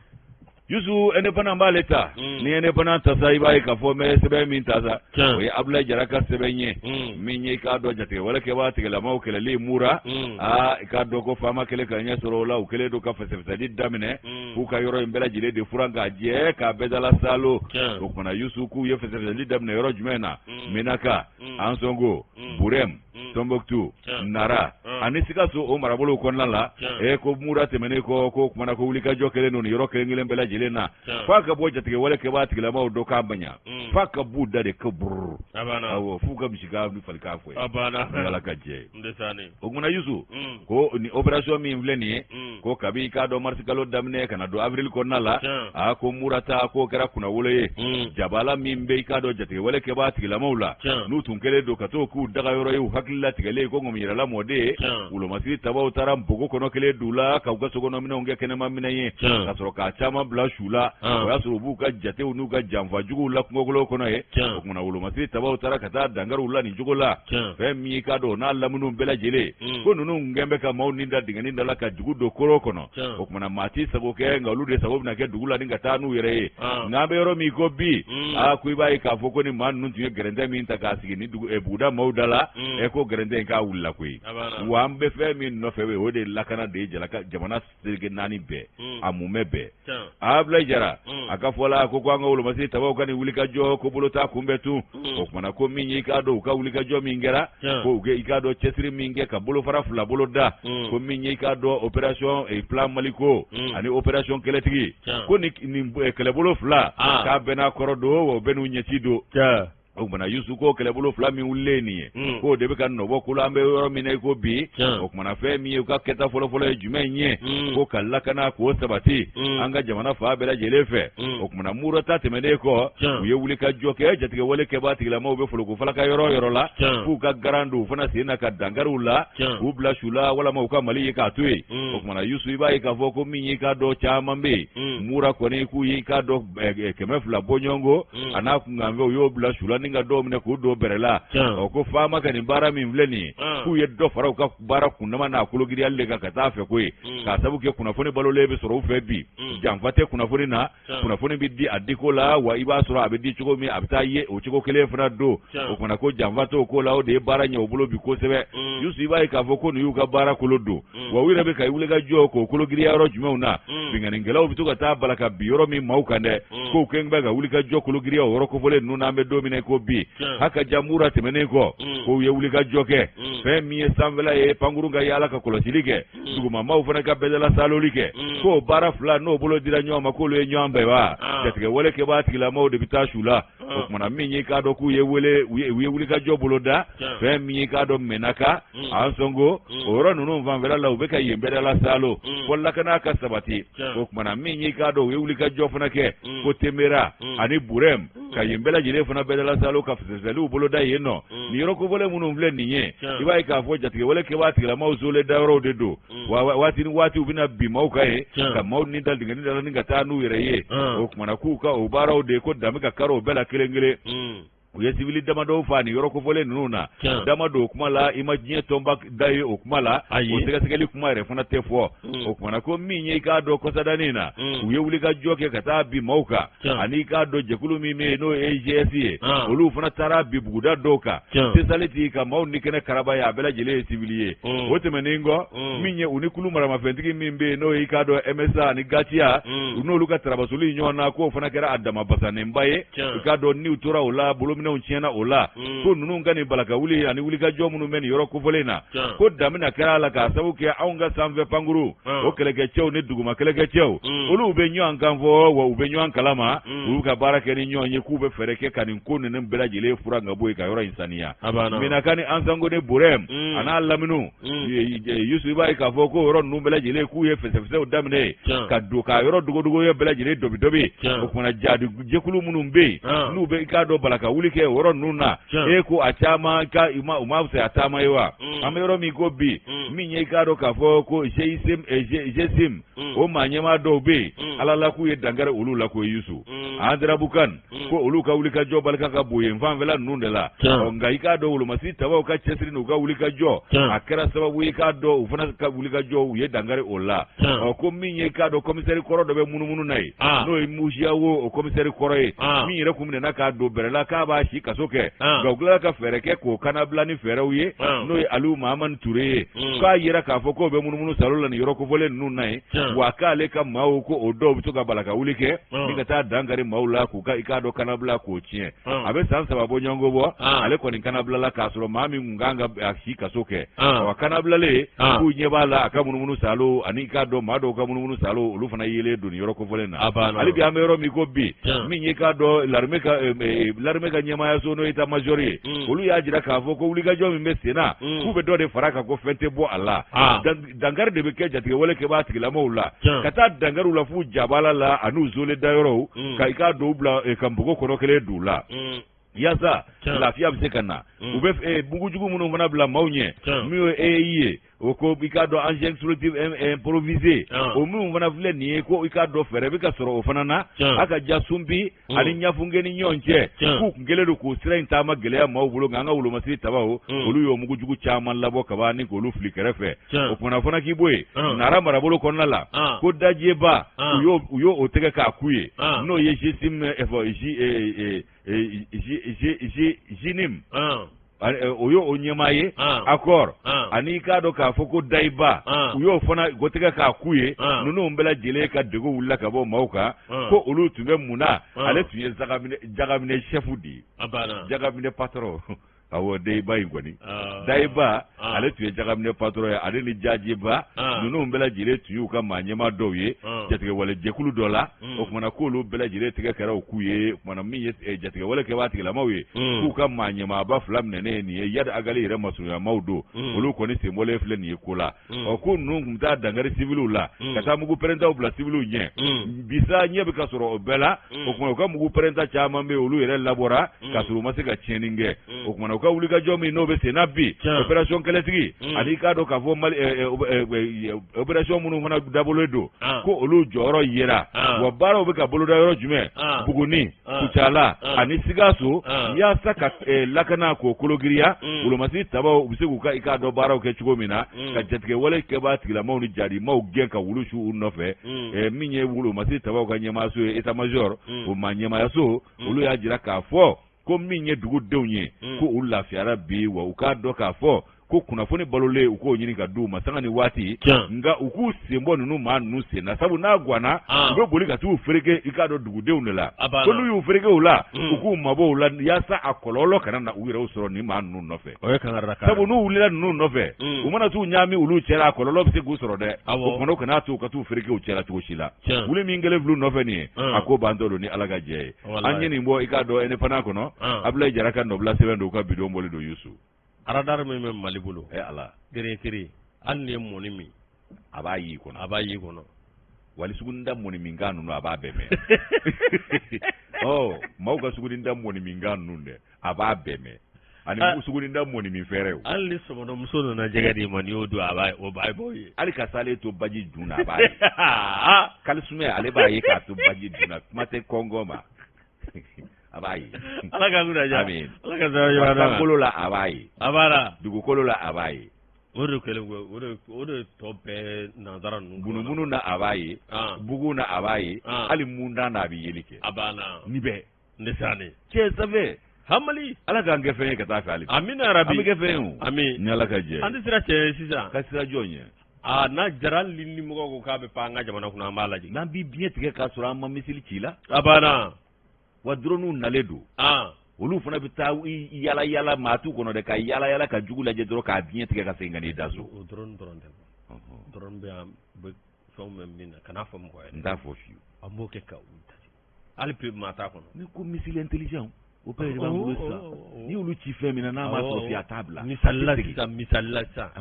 Yusu, Indépendant b'ale ta. Ni Indépendant ta sa, i b'a ye k'a fɔ n bɛ sɛbɛn min ta sa, o ye Abdoulaye Jara ka sɛbɛn ye. Min ye, i k'a dɔn, jatigɛwale kɛbaa tigilamaw kɛlɛli Mura. Aa, i k'a dɔn ko faama kɛlen ka ɲɛ sɔrɔ o la, u kɛlen don ka fɛsɛfɛsɛli daminɛ k'u ka yɔrɔ in bɛɛ lajɛlen de furan k'a jɛ, k'a bɛɛ dala salo. O kumana, Yusu, k'u ye fɛsɛfɛsɛli daminɛ yɔrɔ jumɛn na? Menaka, Ansongo, Burem, Tombouctou, Nara ani Sikaso, o marabolow kɔnɔna la. E ko Mura tɛmɛnen kɔ, ko kumana ko wulikajɔ kɛlen don nin yɔrɔ kelen kelen bɛɛ lajɛlen na, f'a ka bɔ jatigɛwale kɛbaa tigilamaw dɔ k'a maɲa, f'a ka b'u da de ko brrr. Awɔ, f'u ka misikan ni falikan fɔ ye, Ala ka jɛ. O kumana, Yusu, ko ni opération min filɛ nin ye, ko kabi i k'a dɔn marisi kalo daminɛ ka na don avril kɔnɔna la, a ko Mura ta k'o kɛra kunnawolo ye. Jabala min bɛ, i k'a dɔn, jatigɛwale kɛbaa tigilamaw la, n'u tun kɛlen don ka t'o k'u dagayɔrɔ ye, u hakili latigɛlen ko ŋɔmi yɛrɛla mɔden ye, wolomasiri tabaw taara npogo kɔnɔ kelen d'u la k'u ka sokɔnɔminɛnw kɛ kɛnɛma minɛn ye, ka sɔrɔ k'a caman bila su la. O y'a sɔrɔ u b'u ka jatew n'u ka janfa juguw la kungokolo kɔnɔ ye. O kumana, wolomasiri tabaw taara ka taa dankari u la nin cogo la. Fɛn min i k'a dɔn, n'a laminiw bɛɛ lajɛlen, ko ninnu gɛn bɛ ka maaw ni da dingɛnin da la ka dugu don koro kɔnɔ. O kumana, maa t'i sago kɛ, nka olu de sago bɛna kɛ dugu la ni ka taa n'u yɛrɛ ye. Nka an bɛ yɔrɔ min ko bi, aa, ko i b'a ye k'a fɔ ko ni maa ninnu tun ye gɛrɛntɛ min ta k'a sigi ni dugu buguda maaw da la, ɛ, ko gɛrɛntɛ in k'a wulila koyi. Wa an bɛ fɛn min nɔfɛ, o de ye lakana de ye jamana seleke naani bɛɛ, a mumɛ bɛɛ. Abdoulaye Jara a ka fɔ la, ko an ka wolomasiri tabaw ka nin wulikajɔ ko bolo t'a kunbɛn tun. O kumana, ko min y'i k'a dɔn, u ka wulikajɔ min kɛra, ko u i k'a dɔn cɛsiri min kɛ ka bolofara fila bolo da, ko min y'i k'a dɔn opération plan Maliko ani opération kɛlɛtigi, ko nin kɛlɛbolo fila k'a bɛɛ n'a kɔrɔ don, wa u bɛɛ n'u ɲɛci don. O kumana, Yusu, ko kɛlɛbolo fila min wulilen nin ye, k'o de bɛ ka nɔbɔ ko la an bɛ yɔrɔ min na i ko bi. O kumana, fɛn min ye u ka kɛta fɔlɔfɔlɔ ye jumɛn ye? Ko ka lakana k'o sabati an ka jamana fan bɛɛ lajɛlen fɛ. O kumana, Mura ta tɛmɛnen kɔ, u ye wuli ka jɔ kɛ jatigɛwale kɛbaa tigilamaw bɛ foloko falaka yɔrɔ o yɔrɔ la, k'u ka garan don u fana sen na ka dankari u la, k'u bila su la, walama u ka Mali ye k'a to yen. O kumana, Yusu, i b'a ye k'a fɔ ko min y'i k'a dɔn caman bɛ yen Mura kɔni, k'u y'i k'a dɔn 200 bɔɲɔgɔnko a n'a kunkanfɛ, u y'o bila su la ni ka dɔw minɛ k'u don bɛrɛ la. Ɔ, ko faama ka nin baara min filɛ nin ye, k'u ye dɔ fara u ka baara kundama n'a kologiriyali de kan ka taa fɛ ko ye, k'a sabu kɛ kunnafoni balolen bɛ sɔrɔ u fɛ bi, janfa tɛ kunnafoni na, kunnafoni bɛ di a diko la, wa i b'a sɔrɔ a bɛ di cogo min, a bɛ taa ye o cogo kelen fana don. O kumana, ko janfa t'o ko la, o de ye baara ɲɛ u bolo bi kosɛbɛ. Yusu, i b'a ye k'a fɔ ko nin y'u ka baara kolo don, wa u yɛrɛ bɛ ka wuli ka jɔ k'o kologiriya yɔrɔ jumɛnw na? Binkannikɛlaw bɛ to ka taa bala ka bin yɔrɔ min maaw kan dɛ, k'u kɛlen bɛ ka wuli ka jɔ kologiriya o yɔrɔ kofɔlen ninnu na an bɛ don min na ko bi. Haka ja, Mura tɛmɛnen kɔ, k'u ye wuli ka jɔ kɛ fɛn min ye sanfɛla ye, pankurun ka yaala ka kɔlɔsili kɛ, dugumamaw fana ka bɛɛdala saloli kɛ, k'o baara fila n'o bolo dira ɲɔgɔn ma, k'olu ye ɲɔgɔn bɛn wa jatigɛwale kɛbaa tigilamaw de bɛ taa su la. O kumana, min y'i k'a dɔn k'u ye wele, u ye wulikajɔ bolo da fɛn min y'i k'a dɔn Menaka, Ansongo, o yɔrɔ ninnu fanfɛla la, u bɛ ka yen bɛɛdala salo fo lakana ka sabati. O kumana, min y'i k'a dɔn u ye wulikajɔ fana kɛ ko Temera ani Burɛm, ka yen bɛɛ lajɛlen fana bɛɛdala salo ka fɛsɛfɛsɛliw bolo da yen nɔ. Nin yɔrɔ kofɔlen minnu filɛ nin ye, i b'a ye k'a fɔ jatigɛwale kɛbaa tigilamaw zolen dayɔrɔw de don, wa waati ni waati u bɛna bin maaw kan yen ka maaw ni da dingɛnin da la ni ka taa n'u yɛrɛ ye. O kumana, k'u ka o baaraw de ko dan bɛ ka kari o bɛɛ la kelen kelen. U ye sibili damadɔw faa nin yɔrɔ kofɔlen ninnu na, da ma don o kuma la, i ma diɲɛ tɔnba da ye o kuma la, o sɛgɛsɛgɛli kuma yɛrɛ fana tɛ fɔ. O kumana ko min ye i k'a dɔn kɔsadani na, u ye wulikajɔ kɛ ka taa bin maaw kan, ani i k'a dɔn jɛkulu min bɛ yen n'o ye EIGS ye, olu fana taara bin buguda dɔw kan, Tesaliti ka maaw ni kɛnɛ karaba ye, a bɛɛ lajɛlen ye sibili ye. O tɛmɛnen kɔ, min ye u ni kulu maramafɛntigi min bɛ yen n'o ye i k'a dɔn MSA ani GATIA, u n'olu ka tarabasoli ɲɔgɔn na, k'o fana kɛra a dama basanenba ye. I k'a dɔn n'u tora o la, bolominɛnw tiɲɛna o la, ko ninnu ka nin balakawuli ani wulikajɔ minnu bɛ nin yɔrɔ kofɔlen na, ko damina kɛra a la k'a sababu kɛ anw ka sanfɛ pankuru o kɛlɛkɛcɛw ni duguma kɛlɛkɛcɛw, olu bɛ ɲɔgɔn kan fɔ wa u bɛ ɲɔgɔn kalama, u ka baara kɛ ni ɲɔgɔn ye, k'u bɛ fɛɛrɛ kɛ ka nin ko ninnu bɛɛ lajɛlen furan ka bɔ yen ka yɔrɔ in saniya. Menaka ni Ansongo ni Burɛm a n'a laminiw, Yusu, i b'a ye k'a fɔ ko yɔrɔ ninnu bɛɛ lajɛlen k'u ye fɛsɛfɛsɛw daminɛ ka don k'a yɔrɔ dogodogo bɛɛ lajɛlen dobidobi. O kumana jadi jɛkulu minnu bɛ yen n'u bɛ i k'a dɔn balaka wuli kɛ o yɔrɔ ninnu na, e ko a caman ka u ma fisaya taama ye wa? An bɛ yɔrɔ min ko bi, min ye i k'a dɔn k'a fɔ ko GSIM o maa ɲɛmaa dɔw bɛ yen, Ala la k'u ye dankari olu la ko Yusu Anderamboukane, ko olu ka wulikajɔ barika ka bon yen fanfɛla ninnu de la. Nka i k'a dɔn wolomasi tabaw ka cɛsiri n'u ka wulikajɔ, a kɛra sababu ye i k'a dɔn u fana ka wulikajɔ, u ye dankari o la. Ɔ ko min ye i k'a dɔn komisɛri kɔrɔ dɔ bɛ munumunu na yen, n'o ye Musiyawo o komisɛri kɔrɔ ye, min yɛrɛ kun minɛna k'a don bɛrɛ la k'a b'a si kaso kɛ, nka u tilala ka fɛɛrɛ kɛ k'o kannabila ni fɛɛrɛw ye, n'o ye Aliyu Mahamani Ture ye, k'a yira k'a fɔ k'o bɛ munumunu salo la nin yɔrɔ kofɔlen ninnu na yen, wa k'ale ka maaw ko o dɔw bɛ to ka balaka wuli kɛ ni ka taa dankari maaw la k'u ka i k'a dɔn kannabila k'o tiɲɛ. A bɛ san 3 bɔ ɲɔgɔn bɔ, ale kɔni kannabilala k'a sɔrɔ maa min kun kan ka a si kaso kɛ, a kannabilalen k'u ɲɛ b'a la a ka munumunu salo ani i k'a dɔn maa dɔw ka munumunu salo, olu fana yelen don nin yɔrɔ kofɔlen na. Hali bi an bɛ yɔrɔ min ko bi, min ye k'a dɔn l'armée ka ɲɛmaayaso n'o ye état major ye, olu y'a jira k'a fɔ ko wulikajɔ min bɛ sen na, k'u bɛ dɔ de fara a kan, ko fɛn tɛ bɔ a la, dankari de bɛ kɛ jatigɛwale kɛbaa tigilamaw la, ka taa dankari u la f'u jabala la an'u zole dayɔrɔw, ka i k'a dɔn u bila ka npogo kɔnɔ kelen don u la yaasa lafiya bɛ se ka na. U bɛ mugujugu minnu fana bila maaw ɲɛ, min ye EI ye, o ko i k'a dɔn engin explosif improvisé, o minnu fana filɛ nin ye, ko i k'a dɔn fɛɛrɛ bɛ ka sɔrɔ o fana na a ka ja Sunpi ani Ɲafunke ni ɲɔgɔn cɛ, k'u kun kɛlen don k'o sira in taama gɛlɛya maaw bolo, nka an ka wolomasiri tabaw, olu y'o mugujugu caman labɔ kaban ni k'olu fili kɛrɛfɛ. O kumana fana k'i bɔ yen, Nara marabolo kɔnɔna la, ko dajeba u y'o tɛgɛ k'a ku ye, n'o ye GSIM JNIM, o y'o ɲɛmaa ye Accord, ani i k'a dɔn k'a fɔ ko dayiba, u y'o fana gotɛgɛ k'a ku ye. Ninnu bɛɛ lajɛlen ka degun wulila ka bɔ maaw kan, ko olu tun bɛ mun na? Ale tun ye jagaminɛ chef de ye, jagaminɛ patron. Awɔ, dayiba in kɔni, dayiba ale tun ye jagaminɛ patron ye, ale ni jajeba ninnu bɛɛ lajɛlen tun y'u ka maa ɲɛmaa dɔw ye jatigɛwale jɛkulu dɔ la. O kumana k'olu bɛɛ lajɛlen tɛgɛ kɛra u k'u ye. O kumana min ye jatigɛwale kɛbaa tigilamaw ye, k'u ka maa ɲɛmaaba fila minɛnen ye nin ye, Iyad Ag Ghali yɛrɛ masurunyamaw don, olu kɔni senbɔlen filɛ nin ye ko la. Ɔ ko ninnu tun bɛ taa dankari siwiliw la, ka taa mugu pɛrɛntaw bila siwiliw ɲɛ. Bisa ɲɛ bɛ ka sɔrɔ o bɛɛ la. O kumana u ka mugu pɛrɛnta caman bɛ yen, olu yɛrɛ labɔra k'a sɔrɔ u ma se ka tiɲɛni kɛ. O kumana u ka wulikajɔ min n'o bɛ sen na bi, opération kɛlɛtigi, ani i k'a dɔn k'a fɔ Mali opération minnu fana dabɔlen don, ko olu jɔyɔrɔ yera, wa baaraw bɛ ka boloda yɔrɔ jumɛn? Buguni, Kucala ani Sikaso, yaasa ka lakana k'o kologiriya, wolomasiri tabaw u bɛ se k'u ka i k'a dɔn baaraw kɛ cogo min na, ka jatigɛwale kɛbaa tigilamaw ni jadimaw gɛn ka wulu su u nɔfɛ. Min ye wolomasiri tabaw ka ɲɛmaayaso ye, état major, o maa ɲɛmaayaso, olu y'a jira k'a fɔ ko min ye dugudenw ye, ko u lafiyara bi, wa u k'a dɔn k'a fɔ ko kunnafoni balolen u k'o ɲini ka d'u ma sanga ni waati, nka u k'u sen bɔ ninnu maa ninnu sen na, sabu n'a ganna, u bɛ boli ka t'u fereke i k'a dɔn dugudenw de la. Ko n'u y'u fereke u la, u k'u mabɔ u la yaasa a kɔlɔlɔ kana na u yɛrɛw sɔrɔ nin maa ninnu nɔfɛ, sabu n'u wulila ninnu nɔfɛ, u mana t'u ɲaami olu cɛla, a kɔlɔlɔ bɛ se k'u sɔrɔ dɛ. O kumana u kana to u ka t'u fereke u cɛla cogo si la. Wuli min kɛlen filɛ u nɔfɛ nin ye, a ko bantɔ don ni Ala ka jɛ ye. An ye nin bɔ i k'a dɔn Indépendant kɔnɔ, Abulayi Jara ka nɔbila sɛbɛn don, u ka bidon bɔlen don Yusu. Radar min bɛ Mali bolo, e Ala, gerekere, hali n'i ye mɔni min, a b'a y'i kɔnɔ, a b'a y'i kɔnɔ. Wali suguninda mɔni minkan ninnu, a b'a bɛɛ mɛn. Ɔ maaw ka suguninda mɔni minkan ninnu dɛ, a b'a bɛɛ mɛn, ani suguninda mɔni min fɛɛrɛw. Hali ni sɔmɔnɔmuso nana jɛgɛ d'i ma, n'i y'o dun, a b'a o b'a b'o ye. Hali ka salen to baji dun na, a b'a ye. Kalisumɛ, ale b'a ye k'a to baji dun na, kuma tɛ kɔngɔ ma. A b'a ye. Ala ka kunna diya. Amin. Ala ka sababu ɲuman d'an ma. Sankolo la a b'a ye. A banna. Dugukolo la a b'a ye. O de kɛlen o de tɔ bɛɛ nanzara ninnu. Bunubunu na a b'a ye. Bugun na a b'a ye. Hali munda na a bɛ yeli kɛ. A banna. Ni bɛɛ. Ne sani. Cɛ ça fait. Hamali. Ala k'an kɛ fɛn ye ka taa fɛ hali bi. Amina rabi. An bɛ kɛ fɛn ye o. Ami. Ni Ala ka jɛ. An tɛ sira cɛ ye sisan. Ka sira jɔn ɲɛ. Aa n'a jara hali ni mɔgɔw ko k'a bɛ pan an ka jamana kunna an b'a lajigin. N'an b'i biɲɛ tigɛ k'a sɔrɔ an ma missile ci la. A banna. Wa drone nalen don. Olu fana bɛ taa yala yala maa t'u kɔnɔ dɛ, ka yala yala ka jugu lajɛ dɔrɔn k'a biɲɛ tigɛ ka segin ka n'i da so. O drone dɔrɔn tɛ. Drone bɛ yan bɛ fɛnw bɛ min na kan'a fɔ mɔgɔ ye. N t'a fɔ fiyewu. An b'o kɛ ka u dasi. Hali pe maa t'a kɔnɔ. Ni ko missile intelligent o bɛɛ de b'an bolo sisan. N'i y'olu ci fɛn min na n'a m'a sɔrɔ fiyewu a t'a bila. Misali la sisan.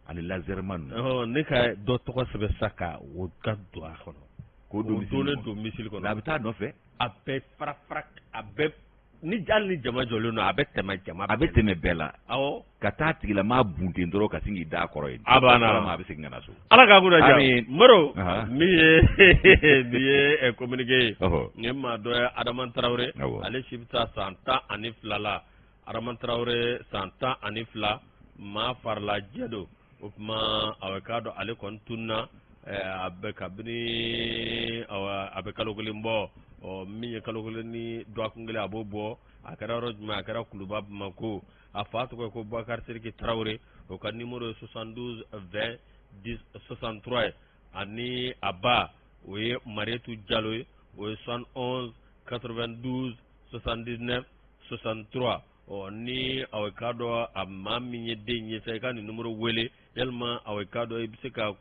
Ani laserman ninnu. Ne ka dɔ tɔgɔ sɛbɛn sisan ka o ka don a kɔnɔ. K'o don don missile kɔnɔ. A bɛ taa nɔfɛ. A bɛɛ fara fara a bɛɛ ni hali ni jama jɔlen don a bɛ tɛmɛ jama. A bɛ tɛmɛ bɛɛ la. Awɔ. Ka taa tigilamaa bunten dɔrɔn ka sin k'i da kɔrɔ yen. A banna. A bɛ segin ka na so. Ala k'a kunna diya. Moro. Min ye nin ye communiqué ye. Nin ye maa dɔ ye Adama Tarawele. Ale si bɛ taa san 12 la. Adama Tarawele san 12 maa farilajɛ don. O tuma a k'a dɔn ale kɔni tununna a bɛ kabini a bɛ kalo kelen bɔ. Ɔ min ye kalo kelen ni dɔgɔkun kelen a b'o bɔ. A kɛra yɔrɔ jumɛn? A kɛra Kuluba Bamakɔ. A fa tɔgɔ ye ko Bubakari Sidiki Tarawele. O ka numéro ye 72 20 10 63 ye. Ani a ba o ye Marietu Jalo ye. O ye 71 92 79 63. Ɔ ni aw k'a dɔn a maa min ye den ye sa i ka nin numéro wele yalima aw k'a dɔn i bɛ se ka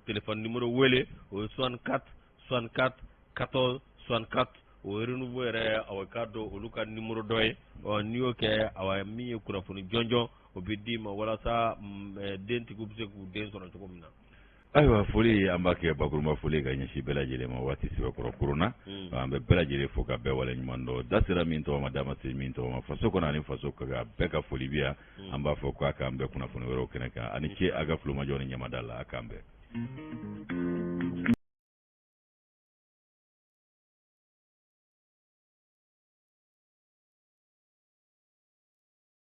téléphone numéro wele o ye 64 64 14 64 o ye renouveau yɛrɛ aw k'a dɔn olu ka numéro dɔ ye. Ɔ n'i y'o kɛ awa min ye kunnafoni jɔnjɔn o bɛ d'i ma walasa dentigiw bɛ se k'u den sɔrɔ cogo min na. Ayiwa foli an b'a kɛ bakurunba foli ka ɲɛsin bɛɛ lajɛlen ma waati sɛbɛkɔrɔ korona. An bɛ bɛɛ lajɛlen fo ka bɛɛ wale ɲuman dɔn. Da sera min tɔgɔ ma da ma se min tɔgɔ ma faso kɔnɔ ani faso kɔ bɛɛ ka foli bi yan. An b'a fɔ k'a k'an bɛɛ kunnafoni wɛrɛw kɛnɛ kan. Ani ce a ka tulomajɔ ni ɲamada la a k'an bɛn.